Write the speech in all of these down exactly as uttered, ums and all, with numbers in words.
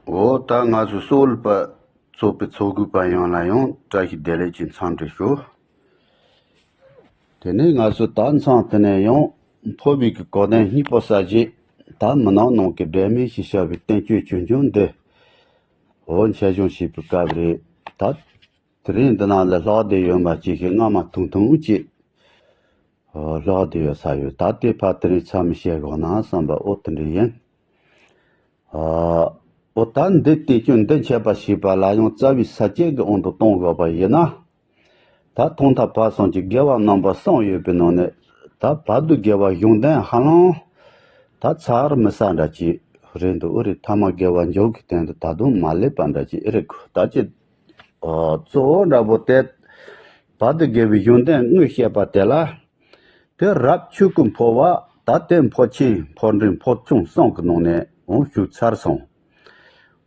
འོ་ད་ང་ཚོ་གསོ་བ་ཚོགས་པའི་ཚོགས་དགོས་པ་ཡོངས་ལ་ཡང་བཀྲ་ཤིས་བདེ་ལེགས་ཀྱི་འཚམས་འདྲི་ཞུ། དེ་ནས་ང་ཚོ་ད་མཚམས་དེ་ནས་ཡང་འཕོ་བའི་གི་གོ་དོན་སྙིང་པོ་གསལ་བྱེད། ད་མི་ནག་ནང་གི་སྒྲོན་མེ་ཞེས་བྱ་བའི་བསྟན་བཅོས་ཆུང་ཆུང་འདི། འོ་འཆད་སྦྱོང་བྱེད་པའི་སྐབས་རེད། ད་དེ་རིང་འདི་ནང་ལ་ལྷག་བསྡད་ཡོད་པ་ཅིག་གི་སྔ་མ་ཐུང་ཐུང་ཅིག་ལྷག་བསྡད་ཡོད་ས་ཡོད། ད་དེ་ཕར་དེ་རིང་མཚམས་བཞག་དགོས་ན་བསམ་པ་འོ་དེ་འདྲ་ཡིན། འོ་ད་འདི་བསྟན་བཅོས་འདི་འཆད་པ་ཞེས་པ་ལ་ཡང་རྩ་བའི་ས་བཅད་ཀྱི་དབང་དུ་གཏོང་དགོས་པ་ཡིན་ན། ད་ཐོག་མཐའ་བར་གསུམ་གྱི་དགེ་བ་རྣམ་པ་གསུམ་ཡོད་པའི་ནང་ནས། ད་བར་དུ་དགེ་བ་གཞུང་དོན་ཧ་ལམ་ད་ཚར་མི་ས་འདྲ་ཅིག་རེད་འདུག་འོ་རེད། ཐ་མ་དགེ་བ་འཇུག་གི་དོན་དུ་ད་དུང་མ་སླེབས་པ་འདྲ་ཅིག་ཨེ་རེད་གོ། ད་ཅི། ཨོ་གཙོ་བོ་འདྲ་པོ་དེ། བར་དུ་དགེ་བའི་གཞུང་དོན་དངོས་བཤད་པ་དེ་ལ། དེ་རབ་ཆོས་ཀྱི་འཕོ་བ། ད་དེ་འཕོ་ཆེན་འཕོ་འབྲིང་འཕོ་ཆུང་གསུམ་གྱི་ནང་ནས་འོང་ཞུས་ཚར་སོང་།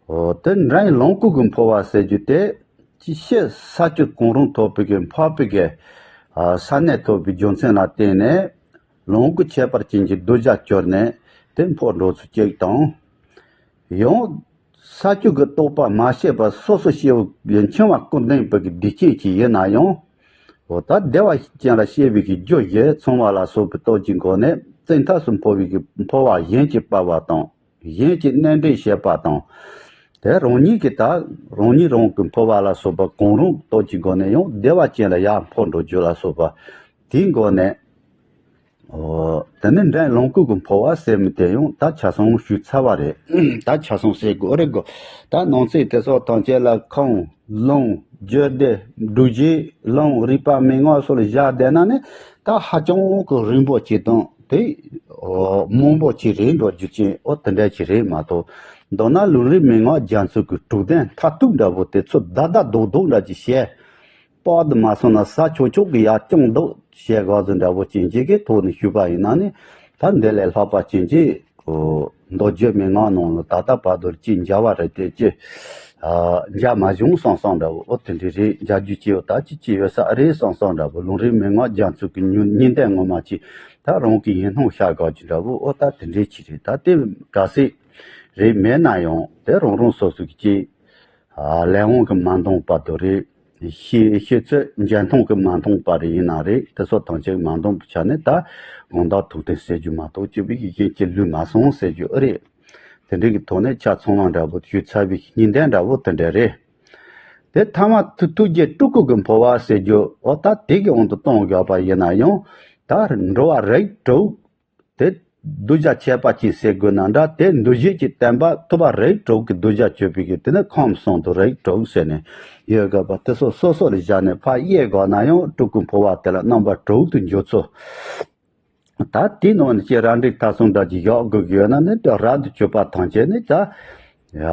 འོ་དེ་འབྲིང་ལོངས་སྐུ་གི་འཕོ་བ་ཟེར་རྒྱུ་དེ། ཅི་ཤེས་ས་བཅུ་གང་རུང་ཐོབ་པའི་གི་འཕགས་པའི་གི་ས་གནས་ཐོབ་པའི་རྒྱུ་མཚན་ལ་བརྟེན་ནས། ལོངས་སྐུ་ཁྱད་པར་ཅན་གྱི་གདུལ་བྱ་གྱུར་ནས་དེ་འཕོ་འགྲོ་ཚུལ་གཅིག་དང་། ཡང་། ས་བཅུ་གི་རྟོགས་པ་མ་སྐྱེས་པ་སོ་སོ་སྐྱེ་བོ་ཡི་འཆིང་བ་ཀུན་ལྡན་པའི་གི་བདེ་སྐྱིད་ཅིག་ཡིན་ན་ཡང་། འོ་ད་བདེ་བ་ཅན་ལ་སྐྱེ་བའི་གི་རྒྱུ་ཞེས་མཚུངས་པ་ལ་སོགས་པའི་སྟོབས་ཀྱི་སྒོ་ནས་བཙན་ཐབས་སུ་འཕོ་བའི་གི་འཕོ་བ་གཞན་གྱིས་སྤར་བ་དང་། གཞན་གྱིས་གནས་འདྲེན་བྱེད་པ་དང་། དེ་རང་ཉིད་ཀྱིས་ད་རང་ཉིད་རང་གི་འཕོ་བ་ལ་སོགས་པ་གང་རུང་སྟོབས་ཀྱི་སྒོ་ནས་ཡང་བདེ་བ་ཅན་ལ་ཡར་འཕོ་འགྲོ་རྒྱུ་ལ་སོགས་པ་དེའི་སྒོ་ནས། ཨོ། དེ་ནི་འབྲིང་ལོངས་སྐུ་གི་འཕོ་བ་ཟེར་མི་དེ་ཡང་ད་ཆ་ཚང་ཞུས་ཚར་བ་རེད། ད་ཆ་ཚང་ཟེར་དགོས་རེད་གོ། ད་ནང་ཚིག་དེ་ཚོ་ཐམས་ཅད་ལ་ཁམས། རླུང་། རྒྱུད་སྡེ། སྒྲུབ་བྱེད། ལམ། རིགས་པ་མན་ངག་སོགས་ལ་བཞག་བསྡད་ན་ནི་ད་ཧ་ཅང་གི་རིང་པོ་ཅིག་དང་དེ་མང་པོ་ཅིག་རེད་འགྲོ་རྒྱུ་ཅན་ཨོ་དེ་འདྲ་ཅིག་རེད་མ་གཏོགས། མདོར་ན་ལམ་རིམ་མན་ངག་རྒྱ་མཚོ་གི་དྲུག་ལྡན་མཐར་ཐུག་འདྲ་པོ་དེ་ཚོ་བདག་བདག་རྡོག་རྡོག་འདྲ་ཅིག་བཤད། པགས་དུ་མ་སོང་ན་ས་ཆོག་ཆོག་གི་ཡར་སྐྱོང་འདུག་ཞེས་དགག་ཟིན་འདྲ་པོ་ཅན་ཅིག་གི་ཐོག་ནས་ཞུས་པ་ཡིན་ན་ནི། ད་འདི་ལས་ལྷག་པ་ཅན་ཅིག་ཨོ་མདོ་རྒྱུད་མན་ངག་ནང་ལ་ད་ལྟ་བར་དུ་ཅིག་མཇལ་བ་རེད་དེ་ཅི། ཨ་མཇལ་མ་བྱུང་བསམ་བསམ་འདྲ་བོ་ཨོ་དེ་འདྲ་རེད། མཇལ་རྒྱུ་ཅི་ཡོད་ད་ཅི་ཅི་ཡོད་ས་རེད་བསམ་བསམ་འདྲ་བོ་ལམ་རིམ་མན་ངག་རྒྱ་མཚོ་གི་ཉུ་སྙིང་གཏམ་ངོ་མ་ཅིག་ད་རང་གི་ཡིད་སྣང་ཤར་དགག་ཅིག་འདྲ་བོ་ཨོ་ད་དེ་འདྲ་ཅིག་རེད། ད་དེ་ག་ཟེ་རེད་མེད་ན་ཡང་དེ་རང་རང་སོ་སོ་གི་ཅིག་ཨ་ལས་དབང་གིས་མ་འདང་བ་དེ་རེད། ཤེས་ཤེས་ཚོད་འཇོན་ཐང་གིས་མ་འདང་བ་རེ་ཡིན་ན་རེད། དེ་ཚོ་ཐམས་ཅད་མ་འདང་བའི་ཆ་ནས་ད་དགོངས་དག་ཐུགས་བསྟན་ཟེར་རྒྱུ་མ་གཏོགས་སྤྱི་པའི་གི་གཞན་གྱི་ལུས་མ་སོང་ཟེར་རྒྱུ་ཨེ་རེད། དེ་འདྲ་གི་ཐོག་ནས་ཆ་ཚང་བ་འདྲ་བོ་ཞུས་ཚར་བའི་སྙིང་གཏམ་འདྲ་བོ་དེ་འདྲ་རེད། དེ་ཐ་མ་ཐུགས་ཐུགས་རྗེ་སྤྲུལ་སྐུ་གི་འཕོ་བ་ཟེར་རྒྱུ་འོ་ད་དེ་གི་དབང་དུ་གཏོང་དགོས་པ་ཡིན་ན་ཡང་ད་འགྲོ་བ་རིགས་དྲུག་དེ་གདུལ་བྱ་ཁྱད་པར་ཅན་ཟེར་དགོས་ན་འདྲ། དེ་འདུལ་བྱེད་ཀྱི་བསྟན་པ་ཐུབ་པ་རིགས་དྲུག་གི་གདུལ་བྱ་གཅོད་པའི་གི་དེ་ནི་ཁམས་གསུམ་དུ་རིགས་དྲུག་ཟེར་ནས་ཡོད་དགོས་པ་དེ་ཚོ་སོ་སོ་ལ་བཞག་ནས་ཕར་དབྱེ་དགོས་ན་ཡང་སྤྲུལ་སྐུ་འཕོ་བ་དེ་ལ་རྣམ་པ་དྲུག་ཏུ་འགྱུར་ཚུལ། ད་དེའི་ནང་ནས་ཀྱི་ར་འགྲིག་ཐ་གསུམ་འདྲ་ཅིག་བཞག་དགོས་ཀྱི་ཡོད་ན་ནི་དེ་རབ་ཏུ་བྱུང་བ་ཐམས་ཅད་ནི་ད་ཡ།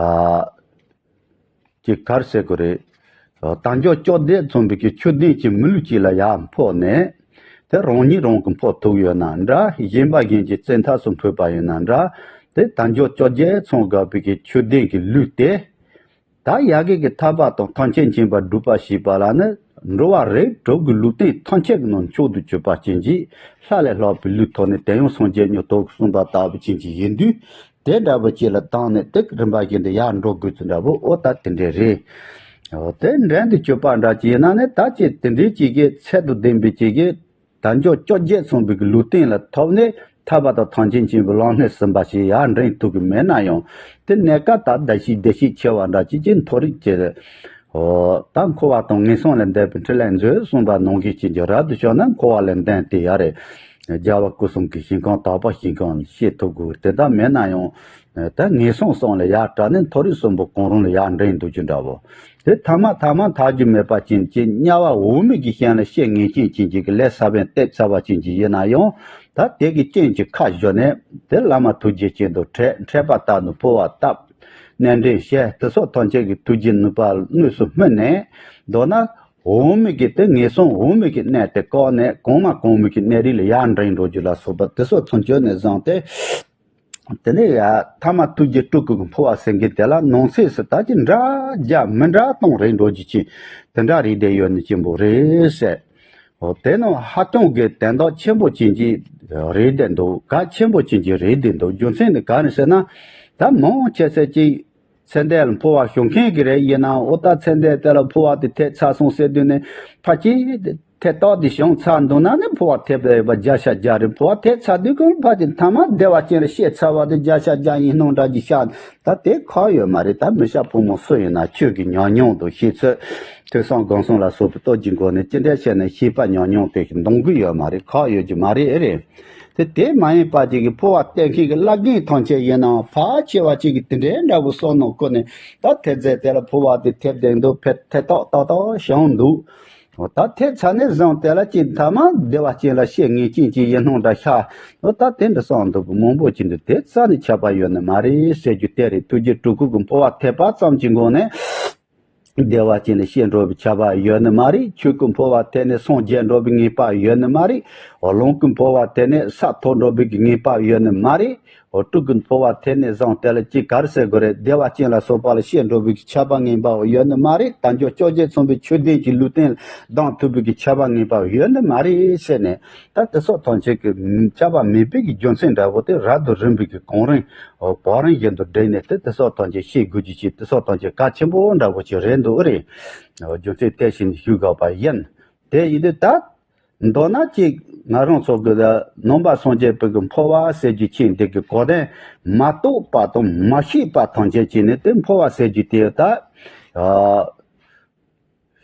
ཅིག་ག་རེ་ཟེར་དགོས་རེད། དལ་འབྱོར་བཅོ་བརྒྱད་མཚོན་པའི་གི་ཆོས་ལྡན་གྱི་མི་ལུས་གཅིག་ལ་ཡར་འཕོས་ནས། དེ་རང་ཉིད་རང་གིས་འཕོ་ཐུབ་ཡོད་ན་འདྲ། གཞན་པ་གཞན་གྱི་བཙན་ཐབས་སུ་འཕོས་པ་ཡིན་ན་འདྲ། དེ་དལ་འབྱོར་བཅོ་བརྒྱད་མཚོན་དགོས་པའི་གི་ཆོས་ལྡན་གྱི་ལུས་དེ། ད་ཡ་གི་གི་ཐར་པ་དང་ཐམས་ཅད་མཁྱེན་པར་སྒྲུབ་པ་ཞེས་པ་ལ་ནི། འགྲོ་བ་རིགས་དྲུག་གི་ལུས་རྟེན་ཐམས་ཅད་ཀྱི་ནང་མཆོག་ཏུ་གྱུར་པ་ཅན་གྱི་ལྷ་ལས་ལྷག་པའི་ལུས་ཐོབ་ནས་དེ་ཡང་སངས་རྒྱས་མྱུར་ཐོབ་གསུངས་པ་ལྟ་བུ་ཅན་གྱི་ཡིན་དུས། དེ་འདྲ་བོ་ཅིག་ལ་བཏང་ནས་དེ་རིམ་པ་བཞིན་དུ་ཡར་འགྲོ་དགོས་ཚུལ་འདྲ་བོ་ཨོ་ད་དེ་འདྲས་རེད། ཨོ་དེ་འབྲིང་དུ་གྱུར་པ་འདྲ་ཅིག་ཡིན་ན་ནི་ད་ཅིག་དེ་འདྲས་ཅིག་གི་ཚད་དང་ལྡན་པའི་ཅིག་གི་དལ་འབྱོར་བཅོ་བརྒྱད་མཚོན་པའི་གི་ལུས་རྟེན་ལ་ཐོབ་ནས་ཐར་པ་དང་ཐམས་ཅད་མཁྱེན་པའི་ལམ་སྣེ་ཟིན་པ་ཞིག་ཡར་འབྲིང་ཐུབ་ཀྱི་མེད་ན་ཡང་དེ་གནས་སྐབས་ད་བདེ་སྐྱིད་བདེ་སྐྱིད་ཆེ་བ་འདྲ་ཅིག་ཅིག་མཐོ་རིས་ཅིག་རེད། ཨོ་ད་འཁོར་བ་དང་ངན་སོང་ལས་འདས་པའི་འཕྲིན་ལས་མཛོད་གསུངས་པ་ནང་བཞིན་ཅིག་གི་རབ་ཏུ་བྱུང་ན་འཁོར་བ་ལས་འདས་ཏེ་ཡར་རེད། རྒྱལ་བ་སྐུ་གསུམ་གྱི་ཞིང་ཁམས་དག་པ་ཞིང་ཁམས་ལ་སྐྱེ་ཐུབ་དགོས། དེ་ལྟར་མེད་ན་ཡང་ད་ངན་སོང་གསུམ་ལ་ཡར་བྲལ་ནས་མཐོ་རིས་གསུམ་པོ་གང་རུང་ལ་ཡར་འདྲེན་འདུག་རྒྱུ་འདྲ་བོ། དེ་ཐ་མ་ཐ་མ་ཐར་རྒྱུ་མེད་པ་ཅན་གྱི་དམྱལ་བ་འོག་མིན་གྱི་ཞིང་ལ་སྐྱེ་ངེས་ཅན་ཅན་གྱི་ལས་ས་བོན་གཏད་ཚར་བ་ཅན་གྱི་ཡིན་ན་ཡང་ད་དེ་གི་རྐྱེན་གྱིས་ཁ་གཞོལ་ནས་དེ་བླ་མ་ཐུགས་རྗེ་ཅན་དུ་འཕྲད་འཕྲད་པ་ལྟར་དུ་འཕོ་བ་བཏབ། གནས་འདྲེན་བྱས་དེ་སོགས་ཐམས་ཅད་ཀྱི་ཐུགས་རྗེ་ནུས་པ་དངོས་སུ་སྨིན་ནས། མདོར་ན། འོག་མིན་གྱི་དེ་ངན་སོང་འོག་མིན་གྱི་གནས་དེ་བཀག་ནས་གོང་མ་གོང་མིན་གྱི་གནས་རིས་ལ་ཡར་འདྲེན་འགྲོ་རྒྱུ་ལ་སོགས་པ་དེ་སོགས་ཐམས་ཅད་ནས་བཟུང་སྟེ། དེ་ནས་ཡ་ཐ་མ་ཐུགས་རྗེ་སྤྲུལ་སྐུ་གི་འཕོ་བ་ཟེར་མཁན་དེ་ལ་ནང་གསེས་སུ་ད་ཅི་འདྲ་རྒྱ་མི་འདྲ་གཏོང་རེ་འགྲོ་རྒྱུ་ཅིག་དེ་འདྲ་རེད་བསྡད་ཡོད་ནི་ཅན་པོ་རེད་ཟེར། འོ་དེ་ནི་ཧ་ཅང་གི་དོན་དག་ཆེན་པོ་ཅན་གྱི་རེད་བསྡད་འདུག་གལ་ཆེན་པོ་ཅན་གྱི་རེད་བསྡད་འདུག་རྒྱུ་མཚན་ནི་ག་རེ་ཟེར་ན། ད་མང་ཆེ་ས་ཅིག་ཚེ་འདས་ལ་འཕོ་བ་ཞུ་མཁན་གྱི་རེད། ཡིན་ནའང་འོ་ད་ཚེ་འདས་དེ་ལ་འཕོ་བ་དེ་ཐེབས་ཚར་སོང་ཟེར་དུས་ནས་ཕལ་ཆེར་ཐེབས་རྟགས་དེ་བྱུང་ཚར་འདུག་ན་ནི་འཕོ་བ་ཐེབས་ཡོད་པ་བརྒྱ་ཆ་བརྒྱ་རེད། འཕོ་བ་ཐེབས་ཚར་དུས་ཀྱང་ཕལ་ཆེར་མཐའ་མ་བདེ་བ་ཅན་ལ་སྐྱེས་ཚར་བ་དེ་བརྒྱ་ཆ་བརྒྱ་ཡིན་སྣང་འདྲ་ཅིག་ཤར། ད་དེ་ཁག་ཡོད་མ་རེད། ད་མི་སྐྱ་ཕོ་མོ་སུ་ཡིན་ན་ཆོས་ཀྱི་ཉམས་མྱོང་དང་ཤེས་ཚོད། ཐོས་བསམ་སྒོམ་གསུམ་ལ་སོགས་པའི་སྟོབས་ཀྱི་སྒོ་ནས་ཅི་འདྲ་བྱས་ནས་ཤེས་པ་ཉམས་མྱོང་དེ་འདོན་གྱི་ཡོད་མ་རེད། ཁག་ཡོད་ཀྱི་མ་རེད། ཨེ་རེད། དེ་དེ་མ་ཡིན་པ་ཅིག་གིས་འཕོ་བ་སྟོན་མཁན་གྱི་བླ་རྒན་ཐམས་ཅད་ཡིན་ནའང་ཕལ་ཆེ་བ་ཅིག་གིས་དེ་འདྲའི་འདྲ་བོ་བསམ་མནོ་བཀོད་ནས་ད་ཐེབས་རྩ་དེ་ལ་འཕོ་བ་དེ་ཐེབས་བསྡད་འདུག་ཕེབས་ཐེབས་ཏག་ཏག་ཏག་བྱུང་འདུག་འོ་ད་ཐེབས་ཚར་ནས་བཟུང་དེ་ལ་ཅིག་མཐའ་མ་བདེ་བ་ཅན་ལ་སྐྱེ་ངེས་ཅན་ཅིག་ཡིན་སྣང་འདྲ་ཤར། འོ་ད་དེ་འདྲ་བསམ་འདུག་གི་མང་པོ་ཅིག་འདུག་དེ་རྩ་ནས་ཁྱབ་པ་ཡོད་ནི་མ་རེད་ཟེར་རྒྱུ་དེ་རེད། ཐུགས་རྗེ་སྤྲུལ་སྐུ་གི་འཕོ་བ་ཐེབས་པ་ཙམ་གྱི་སྒོ་ནས། བདེ་བ་ཅན་ལ་སྐྱེ་འགྲོ་བའི་ཁྱབ་པ་ཡོད་ནི་མ་རེད། ཆོས་སྐུ་འཕོ་བ་དེ་ནས་སངས་རྒྱས་འགྲོ་བའི་ངེས་པ་ཡོད་ནི་མ་རེད། ལམ་གྱི་འཕོ་བ་དེ་ནས་ས་ཐོབ་འགྲོ་བའི་ངེས་པ་ཡོད་ནི་མ་རེད། སྤྲུལ་སྐུ་འཕོ་བ་དེ་ནས་བཟུང་དེ་ལ་ཅི་ག་རེ་ཟེར་དགོས་རེད། བདེ་བ་ཅན་ལ་སོགས་པ་ལ་སྐྱེ་འགྲོ་བའི་ཁྱབ་པ་ངེས་པ་ཡོད་ནི་མ་རེད། དལ་འབྱོར་བཅོ་བརྒྱད་མཚུངས་པའི་ཆོས་ལྡན་གྱི་ལུས་རྟེན་ལ་ལྡང་ཐུབ་པའི་ཁྱབ་པ་ངེས་པ་ཡོད་ནི་མ་རེད་ཟེར་ནས། ད་དེ་སོགས་ཐམས་ཅད་ཀྱི་ཁྱབ་པ་མེད་པའི་རྒྱུ་མཚན་འདྲ་བོ་དེ་རབ་ཏུ་རིམ་པའི་གོང་རིམ་བར་རིམ་བཞིན་དུ་བསྒྲིལ་ནས་དེ་དེ་སོགས་ཐམས་ཅད་ཤེས་དགོས་ཀྱི་ཅིག་དེ་སོགས་ཐམས་ཅད་གལ་ཆེན་པོ་འདྲ་བོ་ཅིག་རེད་འདུག་རེད། རྒྱུ་མཚན་དེ་བཞིན་ཞུ་དགོས་པ་ཡིན། དེ་ཡིན་དུས་ད་མདོར་ན་ཅིག་ང་རང་ཚོ་གི་ནང་པ་སངས་རྒྱས་པའི་གི་འཕོ་བ་ཟེར་རྒྱུ་ཅིག་འདི་གི་གོ་དོན་མ་རྟོགས་པ་དང་མ་ཤེས་པ་ཐམས་ཅད་ཅིག་ནི་དེ་འཕོ་བ་ཟེར་རྒྱུ་དེ་ད།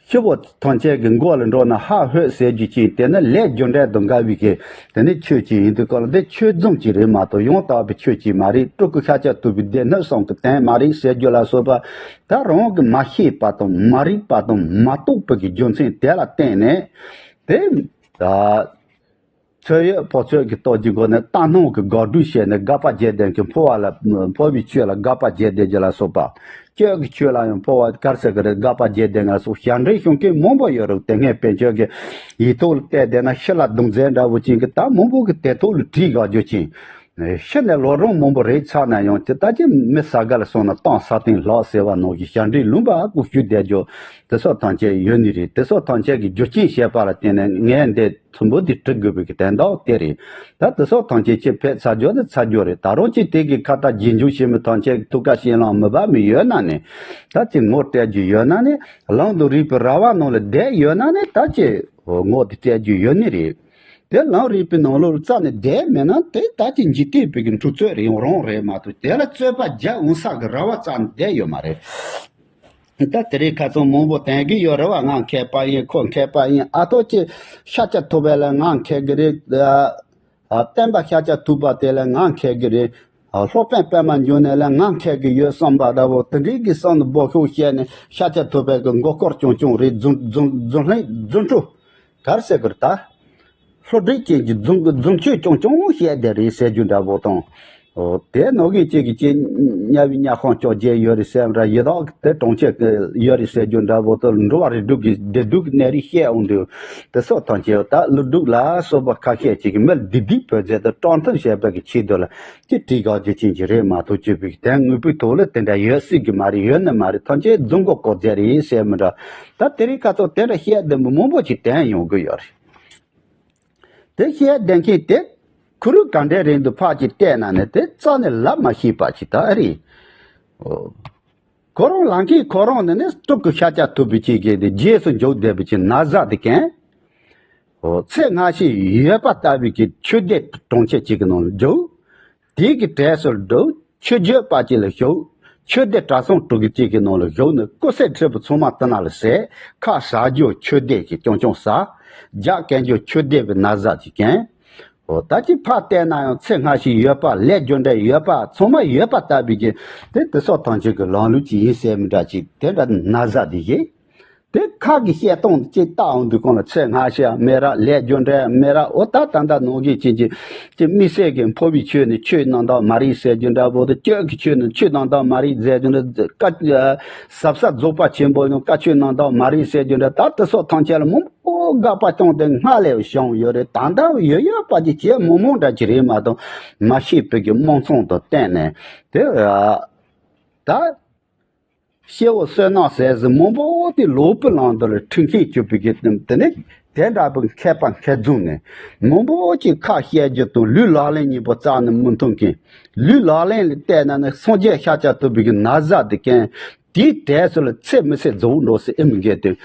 སྐྱེ་བོ་ཐམས་ཅད་ཀྱི་མགོ་ལ་འགྲོ་ན་ཧ་ཧོད་ཟེར་རྒྱུ་ཅིག་དེ་ནི་ལས་རྒྱུ་འབྲས་དང་འགལ་བའི་གི་དེ་ནི་ཆོས་ཅིག་ཡིན་དུས་སྐབས་ལ་འདི་ཆོས་རྫུན་ཅིག་རེད་མ་གཏོགས་ཡང་དག་པའི་ཆོས་ཅིག་མ་རེད། སྤྲུལ་སྐུ་ཤཱཀྱ་ཐུབ་པའི་སྡེ་སྣོད་གསུམ་གྱི་དོན་མ་རེད་ཟེར་རྒྱུ་ལ་སོགས་པ་ད་རང་གི་མ་ཤེས་པ་དང་མ་རིག་པ་དང་མ་རྟོགས་པའི་གི་རྒྱུ་མཚན་དེ་ལ་བརྟེན་ནས་དེ། ཚོད་ཡོད་ཕོ་ཚོད་ཀྱི་སྟོབས་ཀྱི་སྒོ་ནས་རྟ་སྣང་གི་དགག་སྒྲུབ་བྱས་ནས་དགག་པ་བརྒྱད་ལྡན་གྱི་འཕོ་བ་ལ་འཕོ་བའི་ཆོས་ལ་དགག་པ་བརྒྱད་ལྡན་གྱི་ལ་སོགས་པ། སྤྱོད་ཀྱི་ཆོས་ལ་ཡང་འཕོ་བ་ག་རེ་ཟེར་གི་རེད། དགག་པ་བརྒྱད་ལྡན་ལ་སོགས་ཞབས་འདྲེན་ཞུ་མཁན་མང་པོ་ཡོད་རེད། དེ་སྔའི་དཔེ་ཆོས་ཀྱི་ཡིག་ཐོག་ལ་བལྟས་བསྡད་ན་ཤི་ལ་རྡུང་རྫས་འདྲ་བོ་ཅན་གྱི་ད་མང་པོ་གི་དེ་ཐོག་ལ་བྲིས་དགག་རྒྱུ་ཅན། ཤི་ནས་ལོ་རིམ་མང་པོ་རེད་ཚར་ན་ཡང་དེ་ལྟ་ཅི་མི་ས་ག་ལ་སོང་ན་གཏམ་ས་སྟེང་ལྷག་ཟེར་བ་ནང་བཞིན་ཞབས་འདྲེན་ལུང་པ་ཀུ་ཞུ་བསྡད་རྒྱུ་དེ་སོགས་ཐམས་ཅད་ཡོད་ནི་རེད། དེ་སོགས་ཐམས་ཅད་ཀྱི་རྒྱུ་རྐྱེན་བཤད་པ་ལ་བརྟེན་ནས་ངས་འདི། ཚོམ་བུ་འདི་འབྲི་དགོས་པའི་གི་དོན་དག་དེ་རེད། ད་དེ་སོགས་ཐམས་ཅད་ཅི་ཕེབས་ཚར་རྒྱུ་ནི་ཚར་རྒྱུ་རེད། ད་རུང་ཅི་དེ་གི་ཁ་ཏ་རྗེས་འཇུག་ཞེས་མི་ཐམས་ཅད་ཀྱི་ཐུགས་ཀ་ཞེ་ལང་མི་འབབ་མི་ཡོད་ན་ནི། ད་ཅི་ངོ་སྤྲད་རྒྱུ་ཡོད་ན་ནི་ལམ་དུ་རིགས་པའི་ར་བ་ནང་ལ་བསྡད་ཡོད་ན་ནི་ད་ཅི་ངོ་དེ་སྤྲད་རྒྱུ་ཡོད་ནི་རེད། དེ་ལམ་རིགས་པའི་ནང་ལོགས་རྩ་ནས་བསྡད་མེད་ན་དེ་ད་ཅི་འཇིག་རྟེན་པའི་གི་འཁྲུག་རྩོད་རེད་ཡོང་རང་རེད་མ་གཏོགས་དེ་ལ་རྩོད་པ་རྒྱག་འོང་ས་གི་ར་བ་རྩ་ནས་བསྡད་ཡོད་མ་རེད། ད་དེ་རིང་ཁ་སང་མང་པོ་བསྟན་གྱི་ཡོད་རེད་བ། ང་མཁས་པ་ཡིན་ཁོ་མཁས་པ་ཡིན། ཨ་ཐོ་ཅི་ཤཱཀྱ་ཐུབ་པ་ལ་ང་མཁས་གི་རེད། ཨ། སྟོན་པ་ཤཱཀྱ་ཐུབ་པ་དེ་ལ་ང་མཁས་གི་རེད། ཨ། སློབ་དཔོན་པདྨ་འབྱུང་གནས་ལ་ང་མཁས་གི་ཡོད་བསམ་པ་འདྲ་བོ་དེ་འདྲའི་གི་བསམ་བློ་སྦོ་ཤོག་བཤད་ནས་ཤཱཀྱ་ཐུབ་པའི་གི་མགོ་སྐོར་ཅུང་ཅུང་རེད། རྫུན་རྫུན་རྫུན་ལྷན་རྫུན་ཕྲུག་ག་རེ་ཟེར་གི་རེད་ད། ལྷོ་བྲིས་ཅན་གྱི་རྫུན་རྫུན་ཆོས་ཅུང་ཅུང་བཤད་བསྡད་རེད་ཟེར་རྒྱུ་འདྲ་བོ་དང་། འོ། དེ་ནང་གི་གཅིག་གིས་གཅིག་དམྱལ་བའི་དམྱལ་ཁམས་བཅོ་བརྒྱད་ཡོད་རེད་ཟེར་བ་འདྲ། ཡི་དྭགས་དེ་གྲོང་ཁྱེར་ཡོད་རེད་ཟེར་རྒྱུ་འདྲ་བོ་དང་། འགྲོ་བ་རིགས་དྲུག་གི་བདེ་སྡུག་གི་གནས་རིགས་བཤད་འོང་དུས། དེ་སོགས་ཐམས་ཅད་ད་ཀླུ་སྒྲུབ་ལ་སོགས་པ་ཁ་ཤས་ཅིག་གིས་མི་ལ་བདེ་སྡུག་བོད་རྒྱལ་དུ་དྲང་ཐབས་བྱས་པ་གི་ཆེད་དུ་ལ་ཅི་བྲིས་དགག་རྒྱུ་ཅན་གྱི་རེད་མ་གཏོགས་སྤྱོད་པའི་དོན་དངོས་པོའི་ཐོག་ལ་དེ་འདྲ་ཡོད་སྲིད་ཀྱི་མ་རེད། ཡོད་ནི་མ་རེད། ཐམས་ཅད་རྫུན་མགོ་སྐོར་རྒྱག་རེད་ཟེར་མི་འདྲ། ད་དེ་རིང་ཁ་སང་དེ་འདྲ་བཤད་བདེན་པོ་མང་པོ་ཅིག་བསྟན་ཡོང་གི་ཡོད་རེད། དེ་བཤད་བདེན་མཁན་དེ་ཁུ་རུ་ག་འདྲའི་རིང་དུ་ཕར་ཅིག་བལྟས་ན་ནི་དེ་རྩ་ནས་ལབ་མ་ཤེས་པ་ཅིག་ད་ཨ་རེད། ཨོ། ཁོ་རང་ལབ་མཁན་ཁོ་རང་ནི་ནི་སྤྲུལ་སྐུ་ཤཱཀྱ་ཐུབ་པའི་ཅིག་གི་དེ་རྗེས་སུ་འཇུག་བསྡད་པའི་ཅིག་ན་བཟའ་དེ་མཁན། ཨོ། ཚེ་སྔ་ཕྱི་ཡོད་པ་ལྟ་བུའི་ཅིག་ཆོས་སྡེ་གྲོང་ཁྱེར་ཅིག་གི་ནང་ལ་འཇུག་དེའི་གི་གྲས་སུ་འགྲོ། ཆོས་བརྒྱུད་པ་ཅིག་ལ་ཞུགས། ཆོས་སྡེ་གྲྭ་ཚང་དྲུག་གི་གཅིག་གི་ནང་ལ་ཞུགས་ནས་སྐུ་ཚེ་ཧྲིལ་པོ་ཚང་མ་དེ་ན་ལ་ཟད། ཁ་ཟ་རྒྱུ་ཆོས་སྡེ་གི་ཅུང་ཅུང་ཟ། རྒྱག་གན་རྒྱུ་ཆོས་སྡེ་བའི་ན་བཟའ་ཅིག་གན། འོ་ད་ཅི་ཕར་བལྟས་ན་ཡང་ཚེ་སྔ་ཕྱི་ཡོད་པ་ལས་རྒྱུ་འབྲས་ཡོད་པ་ཚང་མ་ཡོད་པ་ལྟ་བུའི་གི་དེ་དེ་སོགས་ཐམས་ཅད་ཀྱི་ལམ་ལུགས་ཅིག་ཡིན་ཟེར་མི་འདྲ་ཅིག་དེ་འདྲ་ན་བཟའ་དེ་ཡིན། དེ་ཁ་གི་བཤད་སྟངས་ཅིག་བལྟ་འོང་དུས་གང་ལ་ཚེ་སྔ་ཕྱི་མེད་ར་ལས་རྒྱུ་འབྲས་མེད་ར། འོ་ད་ད་ལྟ་ནང་བཞིན་ཅིག་ཅིག་ཅིག་དམིགས་བསལ་གྱི་འཕོ་བའི་ཆོས་ནི་ཆོས་རྣམ་དག་མ་རེད་ཟེར་རྒྱུ་འདྲ་བོ་དང་། སྤྱོད་ཀྱི་ཆོས་ནི་ཆོས་རྣམ་དག་མ་རེད་ཟེར་རྒྱུ་འདྲ། བཀའ་ཟབ་ས་རྫོགས་པ་ཆེན་པོ་ཡང་བཀའ་ཆོས་རྣམ་དག་མ་རེད་ཟེར་རྒྱུ་འདྲ། ད་དེ་སོགས་ཐམས་ཅད་ལ་མང་པོ་དགག་པ་བཏང་སྟེ་སྔར་ལས་བྱུང་ཡོད་རེད། ད་ལྟ་ཡོད་ཡོད་པ་ཅིག་བྱས་མང་མང་འདྲ་ཅིག་རེད་མ་གཏོགས་མ་ཤེས་པའི་གི་རྨོངས་གསུམ་དང་བསྟན་ནས་དེ་ད། སྐྱེ་བོ་བསོད་ནམས་ཟད་ཟིན་མང་པོ་དེ་ལོག་པའི་ལམ་དུ་ལ་ཁྲིད་མཁན་གྱུར་པའི་གི་དེ་ནི་དེ་འདྲ་པོ་མཁས་པ་མཁས་རྫོང་ནས་མང་པོ་ཅིག་ཁ་བཤད་རྒྱུ་དང་ལུས་ལག་ལེན་གཉིས་པོ་རྩ་ནས་མི་མཐུན་མཁན། ལུས་ལག་ལེན་ལ་བལྟས་ན་ནི་སངས་རྒྱས་ཤཱཀྱ་ཐུབ་པའི་གི་ན་བཟའ་དེ་མཁན། དེའི་གྲས་སུ་ལ་ཚེ་མི་ཚེ་རྫོགས་འགྲོ་སྲིད་ཨེ་མི་འགལ་དུས།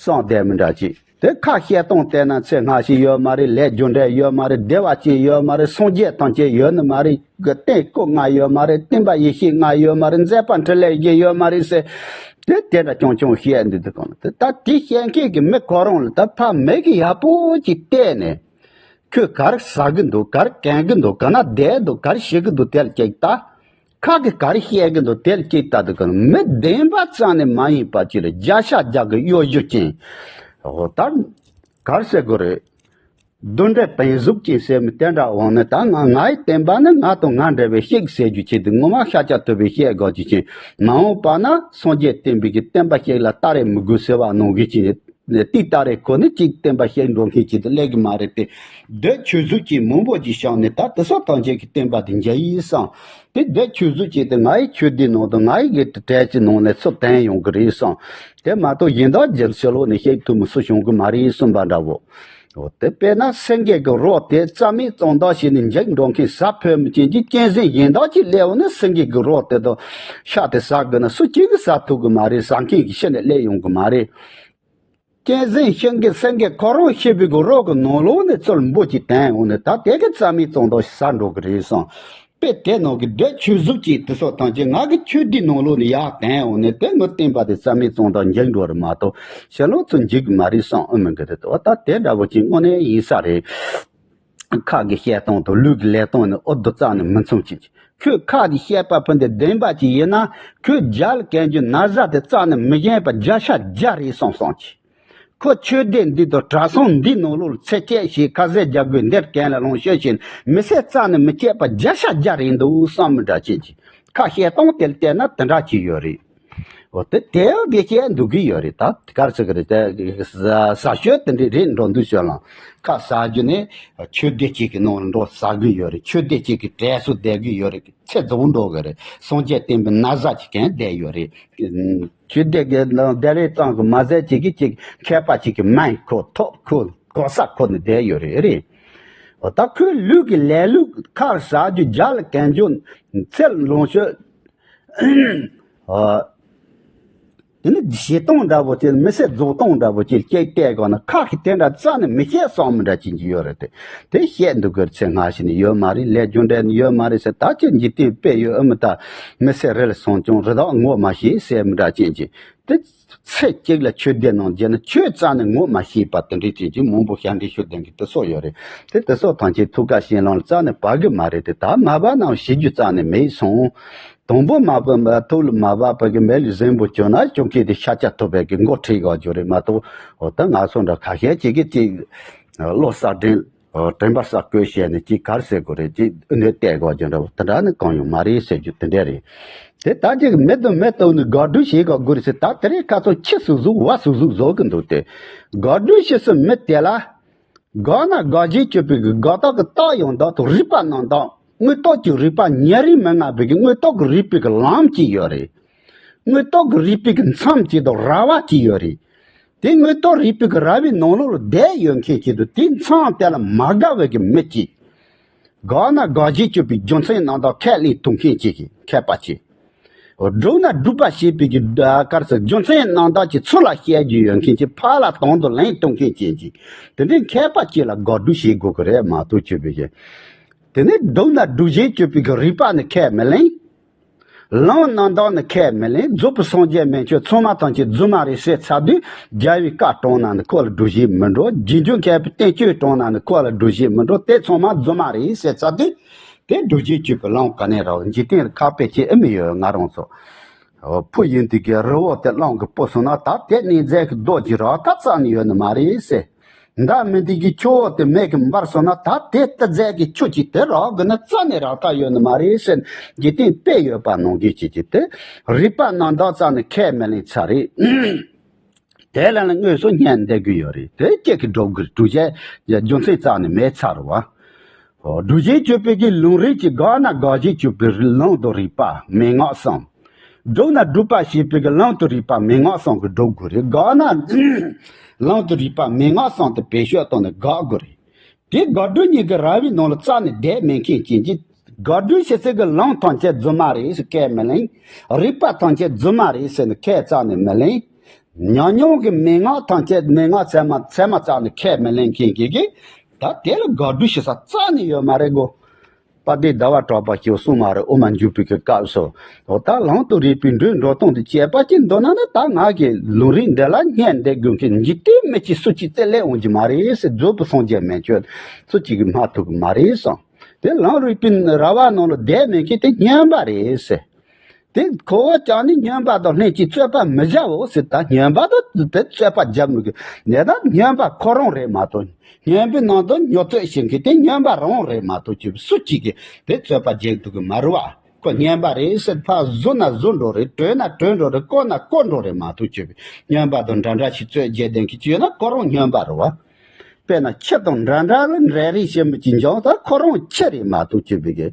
སངས་བསྡད་མི་འདྲ་ཅིག་དེ་ཁ་བཤད་སྟངས་བལྟས་ན་ཚེ་སྔ་ཕྱི་ཡོད་མ་རེད། ལས་རྒྱུ་འབྲས་ཡོད་མ་རེད། བདེ་བ་ཅན་ཡོད་མ་རེད། སངས་རྒྱས་ཐམས་ཅད་ཡོད་ནི་མ་རེད། གི་རྟེན་སྐུ་ལྔ་ཡོད་མ་རེད། བསྟན་པ་ཡེ་ཤེས་ལྔ་ཡོད་མ་རེད། མཛད་པ་འཕྲིན་ལས་བཞི་ཡོད་མ་རེད་ཟེར། དེ་དེ་འདྲ་ཅུང་ཅུང་བཤད་འདུག་དེ་གང་ལ་དེ་ད་དེ་བཤད་མཁན་གྱི་མི་ཁོ་རང་ལ་ད་ཕ་མེས་ཀྱི་ཡག་པོ་ཅིག་བལྟས་ནས། ཁྱོད་ག་རེ་ཟ་གི་འདུག་ག་རེ་གན་གི་འདུག་ག་ན་བསྡད་འདུག་ག་རེ་བྱེད་གི་འདུག་དེ་ལ་ཅིག་ལྟ། ཁ་གི་ག་རེ་བཤད་གི་འདུག་དེ་ལ་ཅིག་ལྟ་དུས་ག་ན་མི་བདེན་པ་ཙམ་ནས་མ་ཡིན་པ་ཅིག་ལ་བརྒྱ་ཆ་བརྒྱ་གི་གཡོ་སྒྱུ་ཅན། འོ་ད་ག་རེ་ཟེར་དགོས་རེད། རྡུལ་འདྲེ་བེམ་གཟུགས་ཅན་ཟེར་མི་དེ་འདྲ་འོང་ནས་ད་ང་ངའི་བསྟན་པ་ནི་ང་དང་ང་འདྲ་བའི་ཤིག་ཟེར་རྒྱུ་ཆེད་དུ་ངོ་མ་ཤཱཀྱ་ཐུབ་པའི་བཤད་དགོས་རྒྱུ་ཅན། མ་འོངས་པ་ན་སངས་རྒྱས་བསྟན་པའི་གི་བསྟན་པ་ཤིག་ལ་ལྟ་རེ་མི་དགོས་ཟེར་བ་ནང་བཞིན་ཅན། ཏིག་ཏག་རེ་ཁོ་ནི་གཅིག་བསྟན་པ་བཤད་འགྲོ་མཁན་གཅིག་ཏུ་སླེབས་ཀྱི་མ་རེད་དེ། འདོད་ཆོས་གཟུགས་ཀྱི་མང་པོ་ཅིག་བཤད་ནས་ད་དེ་སོགས་ཐམས་ཅད་ཀྱི་བསྟན་པ་དེ་འཇལ་ཡིན་བསམ། དེ་འདོད་ཆོས་གཟུགས་ཀྱི་དེ་ང་ཡི་ཆོས་སྡེ་ནང་དུ་ང་ཡི་གི་གྲས་ཀྱི་ནང་ནས་ཚུར་དྲན་ཡོང་གི་རེད་བསམ། དེ་མ་གཏོགས་གཞན་དག་རྒྱུ་ཕྱི་ལོགས་ནས་བཤད་ཐུབ་མི་སུ་བྱུང་གི་མ་རེད་གསུངས་པ་འདྲ་བོ། འོ་དེ་དཔེར་ན་སེང་གེ་གི་རོ་དེ་རྩ་མེད་གཙང་དག་བྱས་ནས་འཇིག་འགྲོ་མཁན་ཟ་ཕོད་མི་ཅན་གྱི་གཅན་གཟན་གཞན་དག་ཅིག་སླེབས་འོང་ན་སེང་གེ་གི་རོ་དེ་དང་ཤ་དེ་ཟ་དགོས་ན་སུ་གཅིག་གིས་ཟ་ཐུབ་གི་མ་རེད། ཟ་མཁན་གྱི་ཤི་ནས་སླེབས་ཡོང་གི་མ་རེད། གཅན་གཟན་ཤིང་གི་སེང་གེ་ཁོ་རང་ཤི་བའི་གི་རོ་གི་ནང་ལོགས་ནས་ཚུར་འབུ་ཅིག་དྲན་འོང་ནས་ད་དེ་གི་རྩ་མེད་གཙང་དག་ཟ་འགྲོ་གི་རེད་བསམ། དཔེ་དེ་ནང་གི་འདོད་ཆོས་གཟུགས་ཀྱི་དེ་སོགས་ཐམས་ཅད་ང་གི་ཆོས་སྡེ་ནང་ལོགས་ནས་ཡར་དྲན་འོང་ནས་དེ་ངོ་བསྟན་པ་དེ་རྩ་མེད་གཙང་དག་འཇིག་འགྲོ་རེད་མ་གཏོགས་ཕྱི་ལོགས་ཚུར་འཇིག་གི་མ་རེད་བསམ་ཨེ་མི་འགི་རེད། འོ་ད་དེ་འདྲ་བོ་ཅིག་དངོས་གནས་ཡིན་ས་རེད། ཁ་གི་བཤད་སྟངས་དང་ལུས་ཀྱི་ལས་སྟངས་ནི་ཨོ་དོ་རྩ་ནས་མི་མཚུངས་ཅིག་ཁྱོད་ཁ་གི་བཤད་པ་ཕུན་དེ་བདེན་པ་ཅིག་ཡིན་ན་ཁྱོད་རྒྱ་ལ་གན་རྒྱུ་ན་བཟའ་དེ་རྩ་ནས་མི་ཞན་པ་བརྒྱ་ཆ་བརྒྱ་རེད་བསམ་བསམ་ཅིག་ཁོ་ཆོས་སྡེ་འདི་དང་གྲྭ་ཚང་འདི་ནང་ལོགས་ལ་ཚེ་སྐྱེལ་ཞིག་ཁ་ཟས་རྒྱག་དགོས་འདིར་གན་ལ་ལོངས་སྤྱོད་བྱེད་མི་ཚེ་རྩ་ནས་མི་སྐྱེལ་པ་བརྒྱ་ཆ་བརྒྱ་རེད་འདུག་བསམ་མི་འདྲ་ཅན་ཅིག་ཁ་བཤད་སྟངས་དེ་ལ་བལྟས་ན་དེ་འདྲ་ཅིག་ཡོད་རེད། འོ་དེ་དེའང་དགེ་བཤད་འདུག་གི་ཡོད་རེད། ད་གར་ཟེར་གི་རེད་དེ། ཟ་ཟ་ཤོད་དེ་འདྲ་རེད་འགྲོ་འདུག་ཤོད་ལ། ཁ་ཟ་རྒྱུ་ནི་ཆོས་སྡེ་གཅིག་གི་ནང་འགྲོ་ཟ་གི་ཡོད་རེད། ཆོས་སྡེ་གཅིག་གི་གྲས་སུ་བསྡད་གི་ཡོད་རེད། ཚེ་རྫོགས་འགྲོ་གི་རེད། སངས་རྒྱས་བསྟན་པའི་ན་བཟའ་གཅིག་གན་བསྡད་ཡོད་རེད། ཆོས་སྡེ་གི་ནང་བསྡད་རེད་ཙང་གི་མ་ཟད་གཅིག་གི་གཅིག་མཁས་པ་གཅིག་གི་མིང་ཁོ་ཐོབ་ཁོ་གོ་ས་ཁོ་ནི་བསྡད་ཡོད་རེད་རེད། འོ་ད་ཁོའི་ལུས་ཀྱི་ལས་ལུགས་ཁར་ཟ་རྒྱུ་རྒྱ་ལ་གན་རྒྱུ་ཚེ་ལོངས་སྤྱོད། ཨ། དེ་ནི་བྱེད་སྟངས་འདྲ་པོ་དེ་མི་ཚེ་རྫོགས་སྟངས་འདྲ་པོ་ཅིག་སྐྱེས་བལྟས་གོ་ན་ཁ་གི་དེ་འདྲ་རྩ་ནས་མི་བཤད་བསམ་མི་འདྲ་ཅིག་ཡོད་རེད་དེ། དེ་བཤད་འདུག་གི་ཚེ་སྔ་ཕྱི་ནས་ཡོད་མ་རེད། ལས་རྒྱུ་འབྲས་ནི་ཡོད་མ་རེད་ཟེར། ད་ཅི་འཇིག་རྟེན་དཔེ་ཡོད་ཨ་མི་ད་མི་ཚེ་རེ་ལ་སོང་ཀྱང་རི་དྭགས་ངོ་མ་ཤེས་ཟེར་མི་འདྲ་ཅན་ཅིག་དེ་ཚེ་གཅིག་ལ་ཆོས་སྡེ་ནང་བསྡད་ན་ཆོས་རྩ་ནས་ངོ་མ་ཤེས་པ་དེ་འདྲའི་ཅན་ཅིག་མང་པོ་ཞལ་འདྲི་ཞུ་ལྡན་གི་དེ་སོགས་ཡོད་རེད། དེ་དེ་སོགས་ཐམས་ཅད་ཐུགས་ཁ་ཞེ་ལང་རྩ་ནས་བབ་གི་མ་རེད་དེ། ད་མ་བབ་ན་ཤེས་རྒྱུ་རྩ་ནས་མེད་སོང་། དང་པོ་མ་བབ་པ་ཐུགས་ལ་མ་བབ་པ་གི་མེ་ལ་གཟན་པོ་གྱོན་ན་གྱོན་མཁན་དེ་ཤཱཀྱ་ཐུབ་པའི་གི་མགོ་ཁྲིད་ག་རྒྱུ་རེད་མ་གཏོགས། འོ་ད་ང་ཚོ་འདྲ་ཁ་ཤས་ཅིག་གིས་ཅིག་བློ་གསར་དྲན། དྲན་པ་གསར་བཀོད་བྱས་ནས་ཅིག་གར་ཟེར་དགོས་རེད། ཅིག་ཨུ་ནུ་བལྟས་དགོས་རྒྱུ་འདྲ་བོ་དེ་འདྲ་ནི་གང་ཡང་མ་རེད་ཟེར་རྒྱུ་དེ་འདྲ་རེད། དེ་ལྟར་ཅིག་མི་དང་མི་བཏུལ་ནས་དགག་སྒྲུབ་བྱེད་ག་དགོས་རེད་ཟེར། ད་དེ་རིང་ཁ་སང་ཁྱི་སུ་ཟུག་བ་སུ་ཟུག་བཟོ་གི་འདུག་སྟེ། དགག་སྒྲུབ་བྱེད་སའི་མི་དེ་ལ། དགག་ན་དགག་བྱེད་གཅོད་པའི་གི་དགག་རྟགས་ཀྱི་རྟགས་ཡང་དག་དང་རིགས་པ་རྣམ་དག་དངོས་སྟོབས་ཀྱི་རིགས་པ་ཉེ་རིང་མི་མངའ་བའི་གི་དངོས་སྟོབས་ཀྱི་རིགས་པའི་གི་ལམ་གཅིག་ཡོད་རེད། དངོས་སྟོབས་ཀྱི་རིགས་པའི་གི་མཚམས་གཅིག་དང་ར་བ་གཅིག་ཡོད་རེད། དེ་དངོས་སྟོབས་རིགས་པའི་གི་ར་བའི་ནང་ལོགས་ལ་བསྡད་ཡོད་མཁན་གཅིག་དང་དེའི་མཚམས་དེ་ལ་མ་དགའ་བའི་གི་མི་གཅིག་དགག་ན་དགག་བྱེད་གཅོད་པའི་རྒྱུ་མཚན་རྣམ་དག་ཁས་ལེན་ཐུབ་མཁན་གཅིག་གི་མཁས་པ་གཅིག་སྒྲུབ་ན་སྒྲུབ་པ་ཞེས་པའི་གི་ག་རེ་ཟེར་རྒྱུ་མཚན་རྣམ་དག་ཅིག་ཚུར་ལ་བཤད་རྒྱུ་ཡོད་མཁན་གཅིག་ཕར་ལ་དང་དུ་ལེན་ཐུབ་མཁན་གཅིག་གཅིག་དེ་འདྲའི་མཁས་པ་གཅིག་ལ་དགག་སྒྲུབ་བྱེད་དགོས་ཀྱི་རེད་མ་གཏོགས་གཅོད་པའི་གི། དེ་ནས་སྒྲུབ་ན་སྒྲུབ་བྱེད་གཅོད་པའི་གི་རིགས་པ་ནི་ཁས་མི་ལེན། ལམ་རྣམ་དག་ནི་ཁས་མི་ལེན། རྫོགས་པའི་སངས་རྒྱས་མན་ཆད་ཚང་མ་ཐམས་ཅད་རྫུན་མ་རེད་ཟེར་ཚར་དུས་རྒྱལ་བའི་བཀའ་དྲངས་ན་ནི་ཁོ་ལ་སྒྲུབ་བྱེད་མི་འགྲོ། རྗེས་འཇུག་མཁས་པའི་བསྟན་བཅོས་དྲངས་ན་ནི་ཁོ་ལ་སྒྲུབ་བྱེད་མི་འགྲོ། དེ་ཚང་མ་རྫུན་མ་རེད་ཟེར་ཚར་དུས། དེ་སྒྲུབ་བྱེད་གཅོད་པའི་ལམ་ག་ནས་རག་འཇིག་རྟེན་ལ་ཁག་པོ་ཅིག་ཨེ་མི་ཡོད་ང་རང་ཚོ། ཕོ་ཡིན་དུས་ཀྱི་རི་བོ་དེ་གླང་གིས་སྤོ་སོང་ན་ད་དེ་གནས་རྫས་ཀྱི་རྡོ་གཅིག་རག་ཐབས་རྩ་ནས་ཡོད་ནི་མ་རེད་ཟེར། མདའ་མི་འདི་གི་ཁྱོ་བོ་དེ་མེ་གིས་འབར་སོང་ན་ད་དེ་རྟ་རྫས་ཀྱི་ཁྱུ་གཅིག་དེ་རག་དགོས་ན་རྩ་ནས་རག་ཐབས་ཡོད་ནི་མ་རེད་ཟེར། འཇིག་རྟེན་དཔེ་ཡོད་པ་ནང་བཞིན་བྱེད་ཀྱི་དེ་རིགས་པ་རྣམ་དག་རྩ་ནས་ཁས་མི་ལེན་ཚར་རེད། དེ་ལ་ནི་དངོས་སུ་བསྙད་བསྡད་ཀྱི་ཡོད་རེད། དེ་སྐྱེ་གི་འགྲོ་གི་སྒྲུབ་བྱེད་རྒྱུ་མཚན་རྩ་ནས་མེད་ཚར་བ། སྒྲུབ་བྱེད་གཅོད་པའི་གི་ལམ་རིམ་གྱི་དགག་ན་དགག་བྱེད་གཅོད་པའི་ལམ་དང་རིགས་པ་མན་ངག་གསུམ། སྒྲུབ་ན་སྒྲུབ་པ་ཞེས་པའི་གི་ལམ་དུ་རིགས་པ་མན་ངག་གསུམ་གྱིས་སྒྲུབ་དགོས་རེད། དགག་ན་ལམ་དུ་རིགས་པ་མན་ངག་གསུམ་དུ་བེད་སྤྱོད་བཏང་ནས་དགག་དགོས་རེད། དེ་དགག་སྒྲུབ་གཉིས་ཀྱི་ར་བའི་ནང་ལ་རྩ་ནས་བསྡད་མེད་མཁན་ཅན་གྱིས། དགག་སྒྲུབ་བྱེད་སའི་གི་ལམ་ཐམས་ཅད་རྫུན་མ་རེད་ཟེར་ཁས་མི་ལེན། རིགས་པ་ཐམས་ཅད་རྫུན་མ་རེད་ཟེར་ནས་ཁས་རྩ་ནས་མི་ལེན། ཉམས་མྱོང་གི་མན་ངག་ཐམས་ཅད་མན་ངག་ཚད་མ་ཚད་མ་རྩ་ནས་ཁས་མི་ལེན་མཁན་གྱིས་གི། ད་དེ་ལ་དགག་སྒྲུབ་བྱེད་ས་རྩ་ནས་ཡོད་མ་རེད་གོ། དཔལ་ལྡན་ཟླ་བ་གྲགས་པ་ཞེས་གསུངས་མ་རེད། དབུ་མ་འཇུག་པའི་གི་སྐབས་སུ། འོ་ད་ལམ་དུ་རིགས་པའི་འགྲོས་འགྲོ་སྟངས་དེ་དཔྱད་པ་ཅིག་འདོན་ན་ནི། ད་ང་གི་ལམ་རིམ་འདི་ལ་སྙན་འདེབས་དགོས་མཁན་འཇིག་རྟེན་མི་གཅིག་སུ་གཅིག་རྩིས་ལེན་འོང་གི་མ་རེད་ཟེར། རྫོགས་པའི་སངས་རྒྱས་མན་ཆད་སུ་གཅིག་གིས་མ་ཐུབ་གི་མ་རེད་གསུངས། དེ་ལམ་རིགས་པའི་ར་བ་ནང་ལ་བསྡད་མེད་མཁན་དེ་སྨྱོན་པ་རེད་ཟེར། དེ་ཁོ་བོ་ཅག་ནི་སྨྱོན་པ་དང་ལྷན་ཅིག་རྩོད་པ་མི་བྱའོ་ཟེར། ད་སྨྱོན་པ་དང་དེ་རྩོད་པ་བྱ་མི་དགོས། དེ་ད་སྨྱོན་པ་ཁོ་རང་རེད་མ་གཏོགས། སྨྱོན་པའི་ནང་དུ་སྨྱོ་རྩོད་བྱེད་མཁན་དེ་སྨྱོན་པ་རང་རེད་མ་གཏོགས། ཅིག་སུ་གཅིག་གིས་དེ་རྩོད་པ་བྱེད་ཐུབ་ཀྱི་མ་རེད་བ། ཁོ་སྨྱོན་པ་རེད་ཟེར། ཕར་བཟོ་ན་བཟོ་འགྲོ་རེད། གྲོས་ན་གྲོས་འགྲོ་རེད། བསྐོར་ན་བསྐོར་འགྲོ་རེད་མ་གཏོགས། ཅིག་སྨྱོན་པ་དང་འདྲ་འདྲ་ཞིག་རྩོད་བྱེད་བསྡད་མཁན་ཅིག་ཡོད་ན་ཁོ་རང་སྨྱོན་པ་རེད་བ། དཔེར་ན་ཁྱི་དང་འདྲ་འདྲ་ལ་འདྲེ་རེས་བྱེད་མི་གཅིག་འཇོག་ད་ཁོ་རང་ཁྱི་རེད་མ་གཏོགས། ཅིག་བི་གི་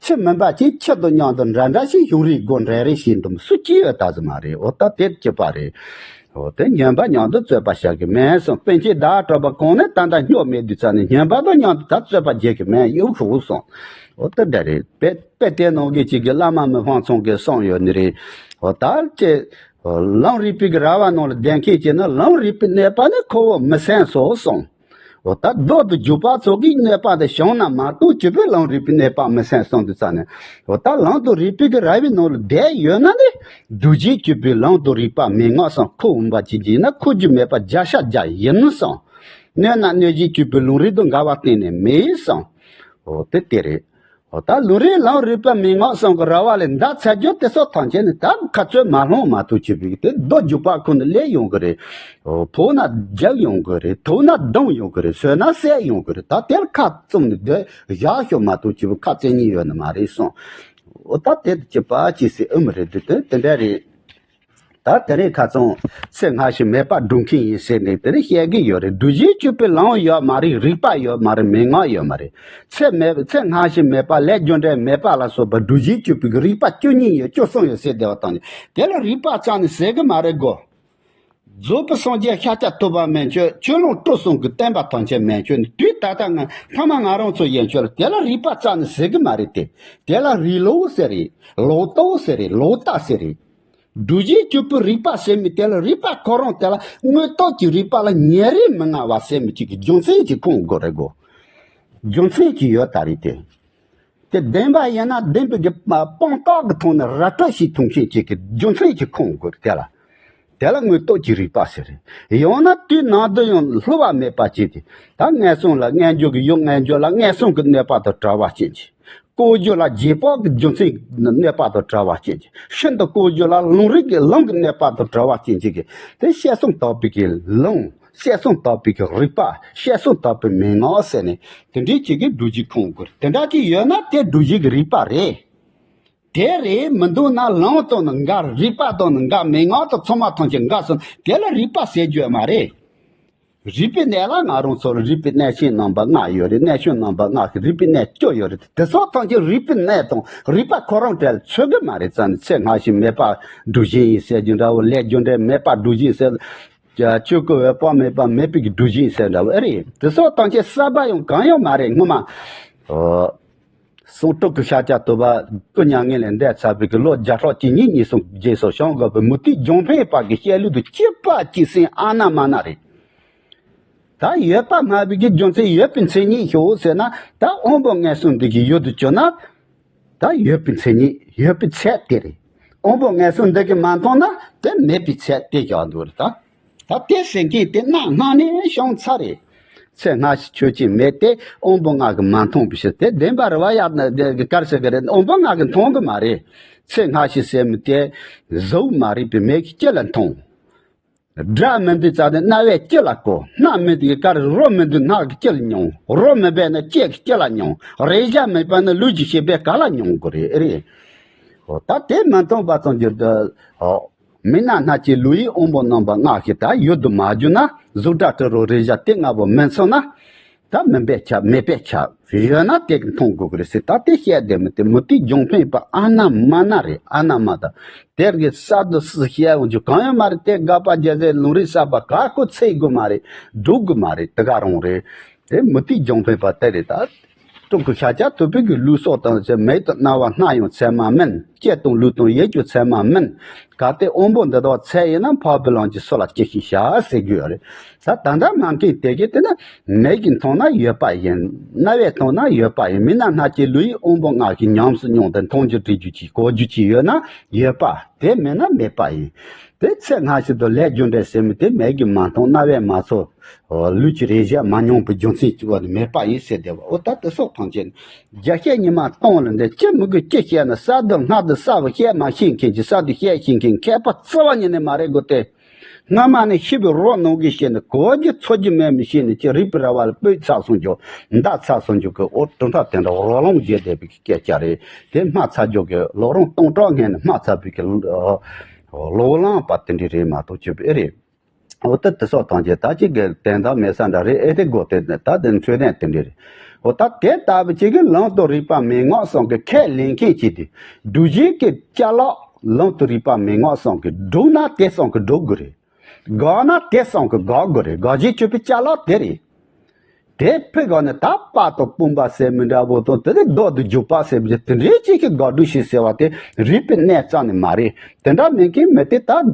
ཁྱི་མིན་པ་ཅིག་ཁྱི་དང་མཉམ་དུ་འདྲ་འདྲ་ཞིག་ཞུགས་རེས་དགོས། འདྲེ་རེས་བྱེད་འདུག་སུ་གཅིག་ཡོད་ད་ཟེར་མ་རེད། འོ་ད་དེ་གཅིག་པ་རེད། འོ་དེ་སྨྱོན་པ་མཉམ་དུ་རྩོད་པ་བྱ་གི་མེད་གསུངས། པཎ་ཆེན་ཟླ་བ་གྲགས་པ་གང་ནས་ད་ལྟ་སྨྱོ་མེད་དུས་ཙ་ནས་སྨྱོན་པ་དང་མཉམ་དུ་ད་རྩོད་པ་བྱེད་གི་མེད་ཡོད་ཤོག་གསུངས། འོ་དེ་འདྲ་རེད། དཔེ་དཔེ་དེ་ནང་གི་གཅིག་གི་བླ་མ་མི་ཕམ་ཚང་གིས་གསུངས་ཡོད་ནི་རེད། འོ་ད་ཅེ་ལམ་རིགས་པའི་གི་ར་བ་ནང་ལ་བསྡད་མཁན་ཅིག་ནི་ལམ་རིགས་པའི་གནོད་པ་ནི་ཁོ་བོ་མི་སེམས་སོ་གསུངས། འོ་ད་རྡོ་དང་རྒྱུག་པ་ཚོ་གིས་གནོད་པ་དེ་བྱུང་ན་མ་གཏོགས། ཅིག་བི་ལམ་རིགས་པའི་གནོད་པ་མི་སེམས་གསུངས་དུས་ཙ་ནས། འོ་ད་ལམ་དང་རིགས་པའི་གི་ར་བའི་ནང་ལ་བསྡད་ཡོད་ན་ནི། སྒྲུབ་བྱེད་སྤྱོད་པའི་ལམ་དང་རིགས་པ་མན་ངག་གསུམ་ཁུར་འོང་པ་ཅིག་ཡིན་ན་ཁུར་རྒྱུ་མེད་པ་བརྒྱ་ཆ་བརྒྱ་ཡིན་གསུངས། གནོད་ན་གནོད་བྱེད་སྤྱོད་པའི་ལམ་རིམ་དང་འགལ་བ་གཏན་ནས་མེད་གསུངས། འོ་དེ་དེ་རེད། འོ་ད་ལམ་རིམ་ལམ་རིགས་པ་མན་ངག་གསུམ་གྱི་ར་བ་ལས་འདའ་ཚར་རྒྱུ་དེ་ཚོ་ཐམས་ཅད་ནི་ད་ཁ་རྩོད་མ་ལྷུང་མ་གཏོགས། ཅིག་བི་གི་དེ་རྡོ་རྒྱུག་པ་ཁོ་ནི་སླེབས་ཡོང་གི་རེད། འོ་ཕོག་ན་རྒྱག་ཡོང་གི་རེད། ཐུག་ན་རྡུང་ཡོང་གི་རེད། ཟོས་ན་བསད་ཡོང་གི་རེད། ད་དེར་ཁ་བཙུམ་ནས་བསྡད་བཞག་ཤོག་མ་གཏོགས། ཅིག་བི་ཁ་རྩོད་ཉེན་ཡོད་ནི་མ་རེད་གསུངས། འོ་ད་དེ་གཅིག་པ་གཅིག་སྲིད་ཨེ་མི་རེད། དེ་དེ་དེ་འདྲ་རེད། ད་དེ་རིང་ཁ་སང་ཚེ་སྔ་ཕྱི་མེད་པ་སྒྲུབ་མཁན་ཡིན་ཟེར་ནས་དེ་རིང་བཤད་གི་ཡོད་རེད། སྒྲུབ་བྱེད་སྤྱོད་པའི་ལམ་ཡོད་མ་རེད། རིགས་པ་ཡོད་མ་རེད། མན་ངག་ཡོད་མ་རེད། ཚེ་མེད་ཚེ་སྔ་ཕྱི་མེད་པ་ལས་རྒྱུ་འབྲས་མེད་པ་ལ་སོགས་པ་སྒྲུབ་བྱེད་སྤྱོད་པའི་རིགས་པ་བཅུ་གཉིས་ཡོད། བཅུ་གསུམ་ཡོད་ཟེར་བསྡད་པ་དང་ནི། དེ་ལ་རིགས་པ་རྩ་ནས་ཟེར་གི་མ་རེད་གོ། རྫོགས་པའི་སངས་རྒྱས་ཤཱཀྱ་ཐུབ་པ་མན་ཆད། ཆོས་ལོངས་སྤྲུལ་གསུམ་གྱི་བསྟན་པ་ཐམས་ཅད་མན་ཆད་ནི། དུས་ད་ལྟ་ང་ཐ་མ་ང་རང་ཚོ་ཡན་ཆད་ལ་དེ་ལ་རིགས་པ་རྩ་ནས་ཟེར་གི་མ་རེད་དེ། དེ་ལ་རིགས་ལམ་ཟེར་རེད། ལམ་སྟོན་ཟེར་རེད། ལམ་རྟགས་ཟེར་རེད། སྒྲུབ་བྱེད་སྤྱོད་པའི་རིགས་པ་ཟེར་མི་དེ་ལ་རིགས་པ་ཁོ་རང་དེ་ལ་དངོས་སྟོབས་ཀྱི་རིགས་པ་ལ་ཉེ་རིང་མི་མངའ་བ་ཟེར་མི་གཅིག་གི་རྒྱུ་མཚན་གཅིག་ཁུངས་དགོས་རེད་གོ། རྒྱུ་མཚན་གཅིག་ཡོད་ད་རེད་དེ། དེ་བདེན་པ་ཡིན་ན་བདེན་པའི་གི་སྤངས་རྟོགས་ཀྱི་ཐོག་ནས་ར་སྤྲོད་ཞིག་ཐུབ་མཁན་གཅིག་གི་རྒྱུ་མཚན་གཅིག་ཁུངས་དགོས་རེད་དེ་ལ། དེ་ལ་དངོས་སྟོབས་ཀྱི་རིགས་པ་ཟེར་རེད། ཡང་ན་དུས་ནམ་དུ་ཡང་བསླུ་བ་མེད་པ་ཅིག་དེ། ད་མངོན་སུམ་ལ་མངོན་བརྗོད་ཀྱི་ཡུལ་མངོན་བརྗོད་ལ་མངོན་སུམ་གྱི་གནོད་པ་དང་བྲལ་བ་ཅན་གྱི། ལྐོག་གྱུར་ལ་རྗེས་དཔག་གི་རྒྱུ་མཚན་གནོད་པ་དང་བྲལ་བ་ཅན་གྱི། ཤིན་ཏུ་ལྐོག་གྱུར་ལ་ལམ་རིམ་གྱི་ལམ་གྱི་གནོད་པ་དང་བྲལ་བ་ཅན་གྱི་གི། དེ་དཔྱད་གསུམ་དག་པའི་གི་ལམ། དཔྱད་གསུམ་དག་པའི་གི་རིགས་པ། དཔྱད་གསུམ་དག་པའི་མན་ངག་ཟེར་ནས་དེ་འདྲའི་ཅིག་གི་སྒྲུབ་བྱེད་ཁུངས་དགོས། དེ་འདྲ་ཅིག་ཡོད་ན་དེ་སྒྲུབ་བྱེད་ཀྱི་རིགས་པ་རེད། དེ་རེད་མི་འདུག་ན་ལམ་དང་ནི་འགལ། རིགས་པ་དང་ནི་འགལ། མན་ངག་དང་ཚང་མ་ཐམས་ཅད་འགལ་སོང་། དེ་ལ་རིགས་པ་ཟེར་རྒྱུ་མ་རེད། རིགས་པའི་གནས་ལ་ང་རང་ཚོ་ལ་རིགས་པའི་གནས་ཆེན་རྣམ་པ་ལྔ་ཡོད་རེད། གནས་ཆུང་རྣམ་པ་ལྔ་གི་རིགས་པའི་གནས་བཅུ་ཡོད་རེད། དེ་ཚོ་ཐམས་ཅད་རིགས་པའི་གནས་དང་རིགས་པ་ཁོ་རང་བྲལ་ཚོད་གི་མ་རེད། ཙམ་ནི་ཚེ་སྔ་ཕྱི་མེད་པ་སྒྲུབ་བྱེད་ཡིན་ཟེར་རྒྱུ་འདྲ་བོ། ལས་རྒྱུ་འབྲས་མེད་པ་སྒྲུབ་བྱེད་ཟེར། ཆོས་སྐུ་འོད་དཔག་མེད་པ་མེད་པའི་གི་སྒྲུབ་བྱེད་ཟེར་འདྲ་བོ་ཨེ་རེད། དེ་ཚོ་ཐམས་ཅད་གསར་པ་ཡང་གང་ཡང་མ་རེད། སྔོན་མ། ཨོ། གསུང་སྤྲུལ་སྐུ་ཤཱཀྱ་ཐུབ་པ་སྐུ་མྱ་ངན་ལས་འདས་ཚར་བའི་གི་ལོ་བརྒྱ་ཕྲག་གཅིག་གཉིས་གཉིས་གསུམ་རྗེས་སུ་བྱང་དགོས་པའི་མུ་སྟེགས་ལྗོན་ཕན་པ་གི་བཤད་ལུགས་དེ་གཅིག་པ་གཅིག་སེང་ཨ་ན་མ་ན་རེད། ད་ཡོད་པ་སྨྲ་བའི་གི་རྒྱུ་མཚན་ཡོད་པའི་མཚན་ཉིད་ཤོག་ཟེར་ན། ད་དབང་པོ་མངོན་སུམ་འདི་གི་ཡུལ་དུ་གྱུར་ན། ད་ཡོད་པའི་མཚན་ཉིད་ཡོད་པའི་ཚད་དེ་རེད། དབང་པོ་མངོན་སུམ་འདི་གིས་མ་མཐོང་ན་དེ་མེད་པའི་ཚད་དེ་བཞག་འདུག་རེད་ད། ད་དེ་ཟེར་མཁན་དེ་གནའ་སྔ་ནས་བྱུང་ཚར་རེད། ཚེ་སྔ་ཕྱི་ཆོས་ཅན་མེད་དེ་དབང་པོ་ལྔ་གིས་མ་མཐོང་བའི་ཕྱིར་དེ་བདེན་པ་རེད་བ། ཡ་ན་དེ་གི་གར་ཟེར་གི་རེད། དབང་པོ་ལྔ་གིས་མཐོང་གི་མ་རེད། ཚེ་སྔ་ཕྱི་ཟེར་མི་དེ་གཟུགས་མ་རིག་པའི་མིག་གིས་ཅི་ལ་མཐོང་། སྒྲ་མི་འདུག་ཙ་ནས་རྣ་བས་ཅི་ལ་གོ། སྣ་མི་འདུག་གི་གར་རོ་མི་འདུག་སྣ་གིས་ཅི་ལ་མྱོང་། རོ་མི་སྦས་ན་ལྕེ་གིས་ཅི་ལ་མྱོང་། རེག་བྱ་མེད་པ་ན་ལུས་ཀྱི་ཤེས་པས་ག་ལ་མྱོང་དགོས་རེད། ཨེ་རེད། ཨོ་ད་དེ་མི་མཐོང་བ་ཙམ་གྱིས། ཨོ། མི་སྣང་སྣང་བཅས་ལུས་ཡིན་དབང་པོ་རྣམ་པ་ལྔ་ཞིག་ད་ཡུལ་དུ་མ་གྱུར་ན། གཟུགས་སྒྲ་དྲི་རོ་རེག་བྱ་དེ་ལྔ་པོ་མི་མཚོན་ན། ད་མིན་པས་ཁྱབ་མེད་པས་ཁྱབ་ཡོད་ན་དེ་གི་མཐོང་དགོས་ཀྱི་རེད་ཟེར། ད་དེ་བཤད་བསྡད་མི་དེ་མུ་ཏིག་ལྗོན་ཕན་པ་ཨ་ན་མ་ན་རེད། ཨ་ན་མ་ད་དེར་གི་གསར་དུ་སུ་བཤད་འོང་རྒྱུ་གང་ཡང་མ་རེད། དེ་དགག་པ་རྒྱལ་སྲས་ལུང་རིགས་གསར་པ་ག་ཁོ་ཚེ་དགོས་མ་རེད། འགྲུབ་དགོས་མ་རེད། དེ་ག་རང་རེད། དེ་མུ་ཏིག་ལྗོན་ཕན་པ་དེ་རེད། ད་ཀྲུང་གོ་ཤཱཀྱ་ཐུབ་པའི་གི་ལུགས་སྲོལ་དང་བཅས་མེ་དང་རྣ་བ་སྣ་ཡང་ཚད་མ་མིན། ལྕེ་དང་ལུས་དང་ཡིད་ཀྱང་ཚད་མ་མིན། གལ་ཏེ་དབང་པོ་འདི་དག་ཚད་ཡིན་ན། འཕགས་པའི་ལམ་གྱི་སྲོལ་ལ་ཅི་ཞིག་བྱ་ཟེར་རྒྱུ་ཡོད་རེད། ད་ད་ལྟ་མ་མཁན་དེ་གས་དེ་ནི་མིག་གིས་མཐོང་ན་ཡོད་པ་ཡིན། རྣ་བས་མཐོང་ན་ཡོད་པ་ཡིན། མིག་རྣ་སྣ་ལྕེ་ལུས་ཡིད་དབང་པོ་ལྔ་ཞིག་ཉམས་སུ་མྱོང་སྟེ་མཐོང་རྒྱུ་དྲིས་རྒྱུ་ཅིག་གོ་རྒྱུ་ཅིག་ཡོད་ན་ཡོད་པ། དེ་མེད་ན་མེད་པ་ཡིན། དེ་ཚེ་སྔ་ཕྱི་དང་ལས་རྒྱུ་འབྲས་ཟེར་མི་དེ་མིག་གིས་མ་མཐོང་རྣ་བས་མ་ཚོར། ལུས་ཀྱི་རེག་བྱ་མ་མྱོང་པའི་རྒྱུ་མཚན་གྱིས་བ་ནི་མེད་པ་ཡིན་ཟེར་བསྡད་པ། འོ་ད་དེ་སོགས་ཐམས་ཅད་ནི་རྒྱ་བཤད་ཉི་མ་སྟོང་ལ་འདི་ཅི་མི་དགོས། ཅི་བཤད་ན་གསར་དུ་སྔར་དུ་གསར་བ་བཤད་མ་ཤེས་མཁན་གྱི་གསར་དུ་བཤད་ཤེས་མཁན་མཁས་པ་རྩ་བ་ཉིད་ནས་མ་རེད་གོ། དེ་སྔ་མ་ནས་ཤེས་པའི་རོ་ནང་གི་བཤད་ནས་གོ་རྒྱུ་ཚོར་རྒྱུ་མེད་མི་བཤད་ནས་ཅི་རིག་པའི་ར་བ་ལ་སྤོས་ཚར་སོང་རྒྱུ་འདག་ཚར་སོང་རྒྱུ་གི། འོ་དྲུང་ཐག་དེ་འདྲ་རོ་ལངས་བརྒྱབ་བསྡད་པའི་སྐད་ཆ་རེད། དེ་སྨྲ་ཚར་རྒྱུ་གི་ལོ་རིམ་སྟོང་ཕྲག་སྔོན་ནས་སྨྲ་ཚར་བའི་གི་ལོ་ལངས་པ་དེ་འདྲ་རེད་མ་གཏོགས་ཅི་ཨེ་རེད། འོ་ད་དེ་སོགས་ཐམས་ཅད་ད་ཅིག་གི་དོན་དག་མེད་ས་འདྲ་རེད། ཨེ་དེ་དགོས་དེ་ད་དེ་འཕྲོད་བསྟེན་དེ་འདྲ་རེད། འོ་ད་དེ་ལྟ་བུ་ཅིག་གི་ལམ་དུ་རིགས་པ་མན་ངག་གསུམ་གྱི་ཁས་ལེན་མཁན་ཅིག་དེ་སྒྲུབ་བྱེད་ཀྱི་ཅ་ལག་ལམ་དུ་རིགས་པ་མན་ངག་གསུམ་གྱི་སྒྲུབ་ན་དེ་གསུམ་གྱི་སྒྲུབ་དགོས་རེད། དགག་ན་དེ་གསུམ་གྱི་དགག་དགོས་རེད། དགག་བྱའི་སྤྱོད་པའི་ཅ་ལག་དེ་རེད། དེ་ཕི་ག་ནས་ད་དཔའ་དང་དཔུང་པ་ཟེར་མི་འདྲ་བོ་དང་དེ་ནས་རྡོ་དང་རྒྱུག་པ་ཟེར་མི་དེ་འདྲའི་ཅིག་གི་དགག་སྒྲུབ་བྱེད་ཟེར་བ་དེ་རིགས་པའི་གནས་རྩ་ནས་མ་རེད། དེ་འདྲ་མིན་མཁན་མི་དེ་ད་ཨ།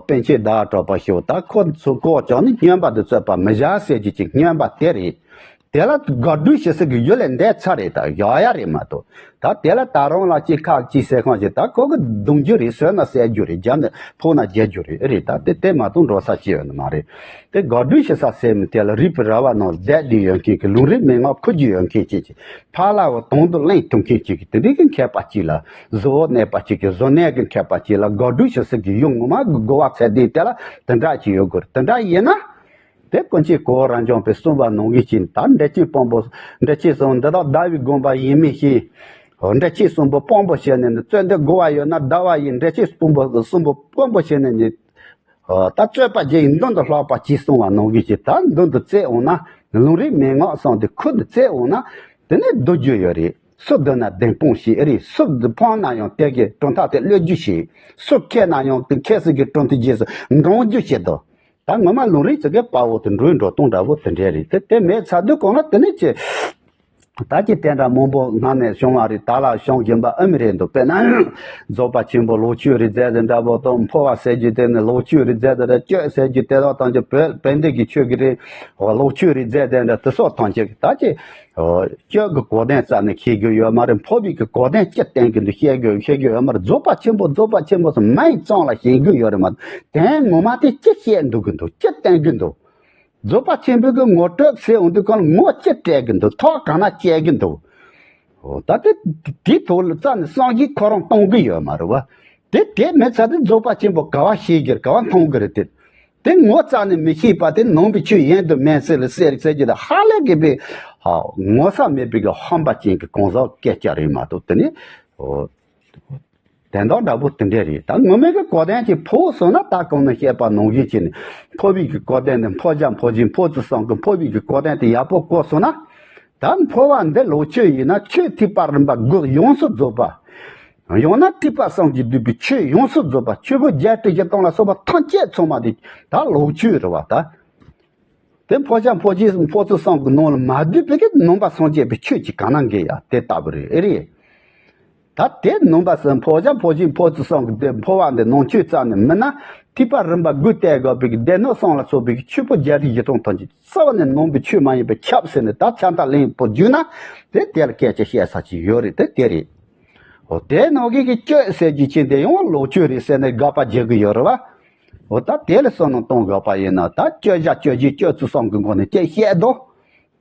པཎ་ཆེན་ཟླ་བ་གྲགས་པ་ཞིག་ད་ཁོ་ཚོ་ཀོ་ཅང་ནི་སྨྱོན་པ་དེ་རྩོད་པ་མི་བྱ་ཟེར་རྒྱུ་ཅིག་སྨྱོན་པ་དེ་རེད། དེ་ལ་དགག་སྒྲུབ་བྱེད་ས་གི་ཡུལ་ལས་འདས་ཚར་རེད། ད་བཞག་ཡ་རེད་མ་གཏོགས། ད་དེ་ལ་ད་རུང་ལ་ཅིག་ཁག་ཅིག་ཟེར་ཁང་ཞིག་ད་ཁོ་གི་རྡུང་རྒྱུ་རེད། ཟོས་ན་བསད་རྒྱུ་རེད། བརྒྱབ་ན་ཕོག་ན་རྒྱལ་རྒྱུ་རེད། ཨེ་རེད། ད་དེ་དེ་མ་གཏོགས་འགྲོ་ས་ཅི་ཡོད་ནི་མ་རེད། དེ་དགག་སྒྲུབ་བྱེད་ས་ཟེར་མི་དེ་ལ་རིགས་པའི་ར་བ་ནང་བསྡད་བསྡད་ཡོད་མཁན་གྱི་ལུང་རིགས་མན་ངག་འཁུར་རྒྱུ་ཡོད་མཁན་ཅིག་གིས་ཕར་ལ་བ་དོན་དུ་གླེང་ཐུབ་མཁན་ཅིག་གིས་དེ་འདྲའི་གི་མཁས་པ་ཅིག་ལ། གཟུ་བོར་གནས་པ་ཅིག་གིས་གཟུ་གནས་ཀྱི་མཁས་པ་ཅིག་ལ་དགག་སྒྲུབ་བྱེད་ས་གི་ཡུལ་ངོ་མ་གི་གོ་བ་ཚད་ལྡན་དེ་ལ་དེ་འདྲ་ཅིག་ཡོད་དགོས་རེད། དེ་འདྲ་ཡིན་ན། དེ་ཀུན་མཁྱེན་གོ་བོ་རབ་འབྱམས་པས་གསུངས་པ་ནང་བཞིན་གྱིས་ད་འགྲེལ་ཆེན་དཔང་པོ། འགྲེལ་ཆེན་གསུམ་འདི་དག་ཟླ་བའི་དགོངས་པ་ཡིན་མིན་ཞེས། འགྲེལ་ཆེན་གསུམ་པོ་དཔང་པོ་བྱས་ནས་ནི་རྩོད་འདི་དགོས་པ་ཡོད་ན་ཟླ་བ་ཡིན། འགྲེལ་ཆེན་དཔང་པོ་གསུམ་པོ་དཔང་པོ་བྱས་ནས་ནི། ད་རྩོད་པ་བརྒྱ་ཡི་མདུན་དུ་ལྷག་པ་ཅེས་གསུངས་པ་ནང་བཞིན་གྱིས་ད་མདུན་དུ་རྩོད་འོང་ན། ལུང་རིགས་མན་ངག་གསུམ་དེ་ཁུར་ནས་རྩོད་འོང་ན། དེ་ནི་བསྡུ་རྒྱུ་ཡོད་རེད། སུ་བསྡུ་ན་བདེན་དཔང་ཞིག་ཨེ་རེད། སུ་ཕངས་ན་ཡང་དེ་གའི་གྲུབ་མཐའ་དེ་བློས་བརྗོད་བྱེད། སུ་མཁས་ན་ཡང་དེ་མཁས་ས་གི་གྲུབ་མཐའི་རྗེས་སུ་འབྲང་རྒྱུ་བྱེད་དོ། ད་ངོ་མ་ལུང་རིགས་ཅིག་གི་དཔའ་བོ་དེ་འགྲོའི་འགྲོ་སྟངས་འདྲ་བོ་དེ་འདྲ་རེད། དེ་དེ་མེད་ཚར་དུས་གང་ལ་དེ་ནི་ཅི། ད་ཀྱི་དེ་འདྲ་མང་པོ་སྔ་ནས་བྱུང་བ་རེད། ད་ལ་བྱུང་བཞིན་པ་ཨ་མི་རེད་འདུག་དཔེར་ན་རྫོགས་པ་ཆེན་པོ་ལོངས་སྤྱོད་རིག་རྫས་དེ་འདྲ་བོ་དང་། འཕོ་བ་ཟེར་རྒྱུ་དེ་ནི་ལོངས་སྤྱོད་རིག་རྫས་དེ་རེད། སྤྱོད་ཟེར་རྒྱུ་དེ་དག་ཐམས་ཅད་བོད་བོད་འདི་གི་ཆོས་ཀྱི་རིག་ལོངས་སྤྱོད་རིག་རྫས་དེ་འདྲ་དེ་སོགས་ཐམས་ཅད་ཀྱི་ད་ཀྱི། སྤྱོད་ཀྱི་གོ་དོན་རྩ་ནས་ཤེས་རྒྱུ་ཡོད་མ་རེད། འཕོ་བའི་གི་གོ་དོན་ཅི་བསྟན་གྱི་འདུག་ཤེས་རྒྱུ་ཤེས་རྒྱུ་ཡོད་མ་རེད། རྫོགས་པ་ཆེན་པོ་རྫོགས་པ་ཆེན་པོ་སོགས་མིང་ཙམ་ལ་ཤེས་རྒྱུ་ཡོད་རེད་མ་གཏོགས་དོན་ངོ་མ་དེ་ཅི་བཤད་འདུག་གི་འདུག་ཅི་བསྟན་གྱི་འདུག་རྫོགས་པ་ཆེན་པོའི་གི་ངོ་སྤྲོད་ཟེར་འོང་དུས་གང་ལ་ངོ་ཅི་སྤྲད་གི་འདུག་ཐོག་གང་ན་བཅད་གི་འདུག་འོ་ད་དེ་དེའི་ཐོག་ལ་རྩ་ནས་བསམ་གཞིག་ཁོ་རང་གཏོང་གི་ཡོད་མ་རེད་བ། དེ་དེ་མེད་ཚར་དུས་རྫོགས་པ་ཆེན་པོ་ག་བ་ཤེས་ཀྱི་རེད། ག་བ་མཐོང་གི་རེད་དེ། དེ་ངོ་རྩ་ནས་མི་ཤེས་པ་དེ་ནང་པའི་ཆོས་ཡིན་དུ་མེད་ཟེར་ལ་ཟེར་ཟེར་གྱི་དེ་ཧ་ལས་གི་པའི་ངོ་ཚ་མེད་པའི་གི་ཧམ་པ་ཅན་གྱི་གང་ཟག་སྐད་ཆ་རེད་མ་གཏོགས་དེ་ནི། འོ། དོན་དག་འདྲ་པོ་དེ་འདྲ་རེད། ད་ངོ་མའི་གི་གོ་དོན་གྱི་འཕོ་སོང་ན་ད་གོང་ནས་བཤད་པ་ནང་བཞིན་བྱས་ནས་འཕོ་བའི་གི་གོ་དོན་དེ་འཕོ་བྱ་འཕོ་བྱེད་འཕོ་ཚུལ་གསུམ་གི་འཕོ་བའི་གི་གོ་དོན་དེ་ཡག་པོ་གོ་སོང་ན། ད་འཕོ་བ་འདི་ལོངས་སྤྱོད་ཡིན་ན་ཆོས་ཐེག་པ་རིམ་པ་དགུ་ཡོངས་སུ་རྫོགས་པ། ཡང་ན་ཐེག་པ་གསུམ་གྱིས་བསྡུས་པའི་ཆོས་ཡོངས་སུ་རྫོགས་པ། ཆོས་ཕུང་བརྒྱད་ཁྲི་བཞི་སྟོང་ལ་སོགས་པ་ཐམས་ཅད་ཚང་མ་དེ་ད་ལོངས་སྤྱོད་རེད་བ་ད། དེ་འཕོ་བྱ་འཕོ་བྱེད་འཕོ་ཚུལ་གསུམ་གྱི་ནང་ལ་མ་བསྡུས་པའི་གི་ནང་པ་སངས་རྒྱས་པའི་ཆོས་ཀྱི་གང་ན་འགལ་ཡ་དེ་ལྟ་བུ་རེད། ཨེ་རེད། ད་དེ་ནང་པ་སུ་འཕོ་བྱ་འཕོ་བྱེད་འཕོ་ཚུལ་གསུམ་གྱི་དེ་འཕོ་བ་འདི་ནང་ཆོས་རྩ་ནས་མིན་ན། ཐེག་པ་རིམ་པ་དགུ་བསྟན་དགོས་པའི་གི་སྡེ་སྣོད་གསུམ་ལ་སོགས་པའི་གི་ཆོས་ཕུང་བརྒྱད་ཁྲི་བཞི་སྟོང་ཐམས་ཅད་རྩ་བ་ནས་ནང་པའི་ཆོས་མ་ཡིན་པས་ཁྱབ་ཟེར་ནས་ད་ཆ་མཐའ་ལེན་པོ་བརྒྱུད་ན། དེ་དེ་ལ་སྐད་ཆ་བཤད་ས་ཅིག་ཡོད་རེད། དེ་དེ་རེད། འོ་དེ་ནང་གི་གི་སྤྱོད་ཟེར་རྒྱུ་ཅན་དེ་ཡང་ལོངས་སྤྱོད་རེད་ཟེར་ནས་དགག་པ་རྒྱག་གི་ཡོད་རེད་བ། འོ་ད་དེ་ལ་བསམ་བློ་གཏོང་དགོས་པ་ཡིན་ན་ད་སྤྱོད་བྱ་སྤྱོད་བྱེད་སྤྱོད་ཚུལ་གསུམ་གྱི་སྒོ་ནས་ཅི་བཤད་དོ།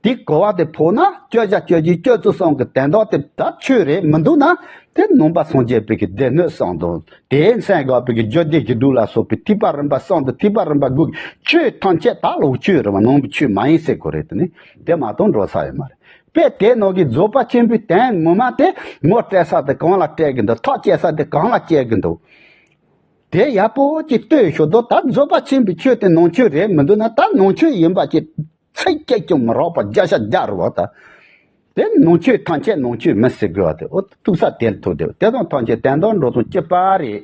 དེ་གོ་བ་དེ་ཕོག་ན་སྤྱོད་བྱ་སྤྱོད་བྱེད་སྤྱོད་ཚུལ་གསུམ་གྱི་དོན་དག་དེ་ད་ཆོས་རེད་མི་འདུག་ན། དེ་ནང་པ་སངས་རྒྱས་པའི་གི་སྡེ་སྣོད་གསུམ་དང་དེའི་མཚན་དགོས་པའི་གི་རྒྱུད་སྡེ་བཞི་དྲུག་ལ་སོགས་པའི་ཐེག་པ་རིམ་པ་གསུམ་དང་ཐེག་པ་རིམ་པ་དགུ་གི་ཆོས་ཐམས་ཅད་ད་ལོངས་སྤྱོད་རེད་བ། ནང་པའི་ཆོས་མ་ཡིན་ཟེར་དགོས་རེད། དེ་ནི་དེ་མ་གཏོགས་འགྲོ་ས་ཡོད་མ་རེད། དཔེ་དེ་ནང་གི་རྫོགས་པ་ཆེན་པོའི་དོན་ངོ་མ་དེ་ངོ་སྤྲད་ས་དེ་གང་ལ་སྤྲད་གི་འདུག་ཐག་བཅད་ས་དེ་གང་ལ་བཅད་གི་འདུག་དེ་ཡག་པོ་ཅིག་ལྟོས་ཤོག་དོ། ད་རྫོགས་པ་ཆེན་པོའི་ཆོས་དེ་ནང་ཆོས་རེད་མི་འདུག་ན་ད་ནང་ཆོས་ཡིན་པ་ཅིག་ཚིག་སྐད་ཀྱང་མི་རག་པ་བརྒྱ་ཆ་བརྒྱ་རེད་བ་ད། དེ་ནང་ཆོས་ཐམས་ཅད་ནང་ཆོས་མི་ཟེར་དགོས་བ་དེ་འོ་ཐུག་ས་དེར་ཐུག་དེ་དེ་དང་ཐམས་ཅད་དན་དང་འགྲོ་དང་སྐྱིད་པ་རེད།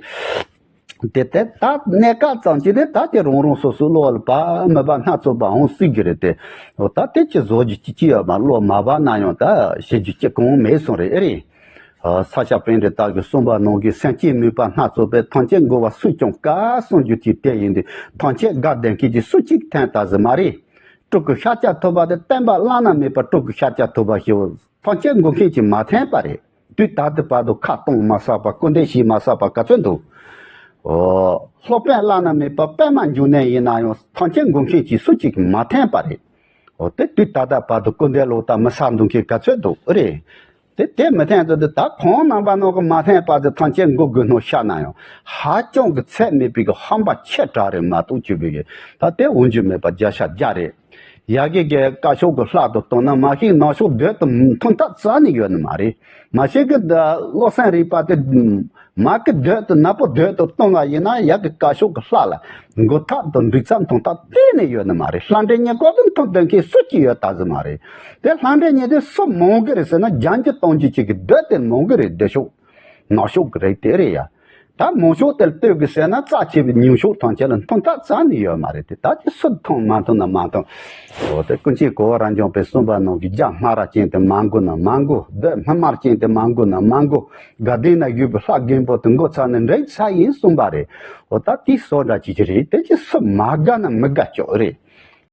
དེ་དེ་ད་གནས་སྐབས་ཙམ་གྱི་དེ་ད་དེ་རང་རང་སོ་སོའི་བློ་ལ་བབ་མི་བབ་སྣ་ཚོགས་པ་འོང་སྲིད་ཀྱི་རེད་དེ། འོ་ད་དེ་ཅི་བཟོ་རྒྱུ་ཅི་ཅི་ཡོད་མ་བློ་མ་བབ་ན་ཡང་ད་བྱེད་རྒྱུ་ཅི་གང་མེད་སོང་རེད་ཨེ་རེད། ས་སྐྱ་པཎྜི་ཏ་གིས་གསུངས་པ་ནང་གི་སེམས་ཅན་མོས་པ་སྣ་ཚོགས་པས། ཐམས་ཅད་མགོ་བ་སུས་ཀྱང་བཀབ་གསུངས་རྒྱུ་དེ་དེ་ཡིན་ཏེ། ཐམས་ཅད་དགའ་བདེ་མཁན་གྱི་སུ་གཅིག་ཐོན་ད་ཟི་མ་རེད། སྤྲུལ་སྐུ་ཤཱཀྱ་ཐུབ་པ་དེ་བསྟན་པ་བླ་ན་མེད་པ་སྤྲུལ་སྐུ་ཤཱཀྱ་ཐུབ་པ་ཞེས་པ་ཐམས་ཅད་མགོ་མཁན་གྱིས་མ་ཐོན་པ་རེད། དུས་ད་ལྟ་བར་དུ་ཁ་གཏོང་མ་བསགས་པ་སྐུར་འདེབས་བྱས་མ་བསགས་པ་ག་ཚོད་འདུག་ཨོ། སློབ་དཔོན་བླ་ན་མེད་པ་པདྨ་འབྱུང་གནས་ཡིན་ན་ཡང་ཐམས་ཅད་མགོ་མཁན་གྱིས་སུ་གཅིག་མ་ཐོན་པ་རེད། ཨོ་དེ་དུས་ད་ལྟ་བར་དུ་སྐུར་འདེབས་ལོག་ལྟ་མི་བསགས་འདུག་མཁན་ག་ཚོད་འདུག་རེད། དེ་དེ་མི་ཐོན་ཚོད་དེ་ད་ཁོང་རྣམ་པ་ནང་གི་མ་ཐོན་པ་ཚོ་ཐམས་ཅད་མགོ་དགོས་སྣང་ཤར་ན་ཡང་ཧ་ཅང་གི་ཚད་མེད་པའི་གི་ཧམ་པ་ཆེ་དྲགས་རེད་མ་གཏོགས་ཅི་བའི་གི་ད་དེ་འོང་རྒྱུ་མེད་པ་བརྒྱ་ཆ་བརྒྱ་རེད། ཡ་གི་གི་བཀའ་ཤོག་གི་ལྷག་ཏུ་གཏོང་ན་མ་ཤེས་ནང་ཤོག་སྡོད་དུ་མཐོང་ཐག་རྩ་ནས་ཡོད་ནི་མ་རེད། མ་ཤེས་གི་བློ་སེམས་རིག་པ་དེ་མ་གི་སྡོད་དུ་ནག་པོ་སྡོད་དུ་གཏོང་བ་ཡིན་ན་ཡ་གི་བཀའ་ཤོག་གི་ལྷག་ལ་མགོ་ཐག་ཏུ་འགྲིག་ཙམ་མཐོང་ཐག་གཏན་ནས་ཡོད་ནི་མ་རེད། ལྷ་འདྲེ་ཉེ་སྐོར་དུ་མཐོང་ལྡན་མཁན་སུ་གཅིག་ཡོད་ད་ཟི་མ་རེད། དེ་ལྷ་འདྲེ་ཉེ་དེ་སུ་མང་གི་རེད་ཟེར་ན་རྒྱན་གྱི་གཏོང་རྒྱུ་གཅིག་གི་སྡོད་དེ་མང་གི་རེད་སྡོད་ཤོག་ནག་ཤོག་གི་རེད་དེ་རེད་ཡ། ད་མང་ཤོག་དེར་ལྟོས་དགོས་ཟེར་ན་རྩ་ཆེ་བའི་ཉུང་ཤོག་ཐམས་ཅད་ལ་མཐོང་ཐག་རྩ་ནས་ཡོད་མ་རེད་དེ་ད་དེ་སུ་མཐོང་མ་མཐོང་ན་མ་མཐོང་། འོ་དེ་ཀུན་མཁྱེན་གོ་བ་རབ་འབྱམས་པས་གསུངས་པ་ནང་གི་རྒྱ་སྨ་ར་ཅན་དེ་མ་མགོ་ན་མ་མགོ་བོད་སྨན་མར་ཅན་དེ་མ་མགོ་ན་མ་མགོ་དགའ་ལྡན་ན་བཞུགས་པའི་ལྷ་རྒན་པོ་དེ་མགོ་ཚ་ནས་འདྲེན་ས་ཡིན་གསུངས་པ་རེད། འོ་ད་དེ་སོ་འདྲ་ཅིག་ཅིག་རེད་དེ་ཅི་སུ་མ་དགའ་ན་མི་དགའ་ཅོག་རེད།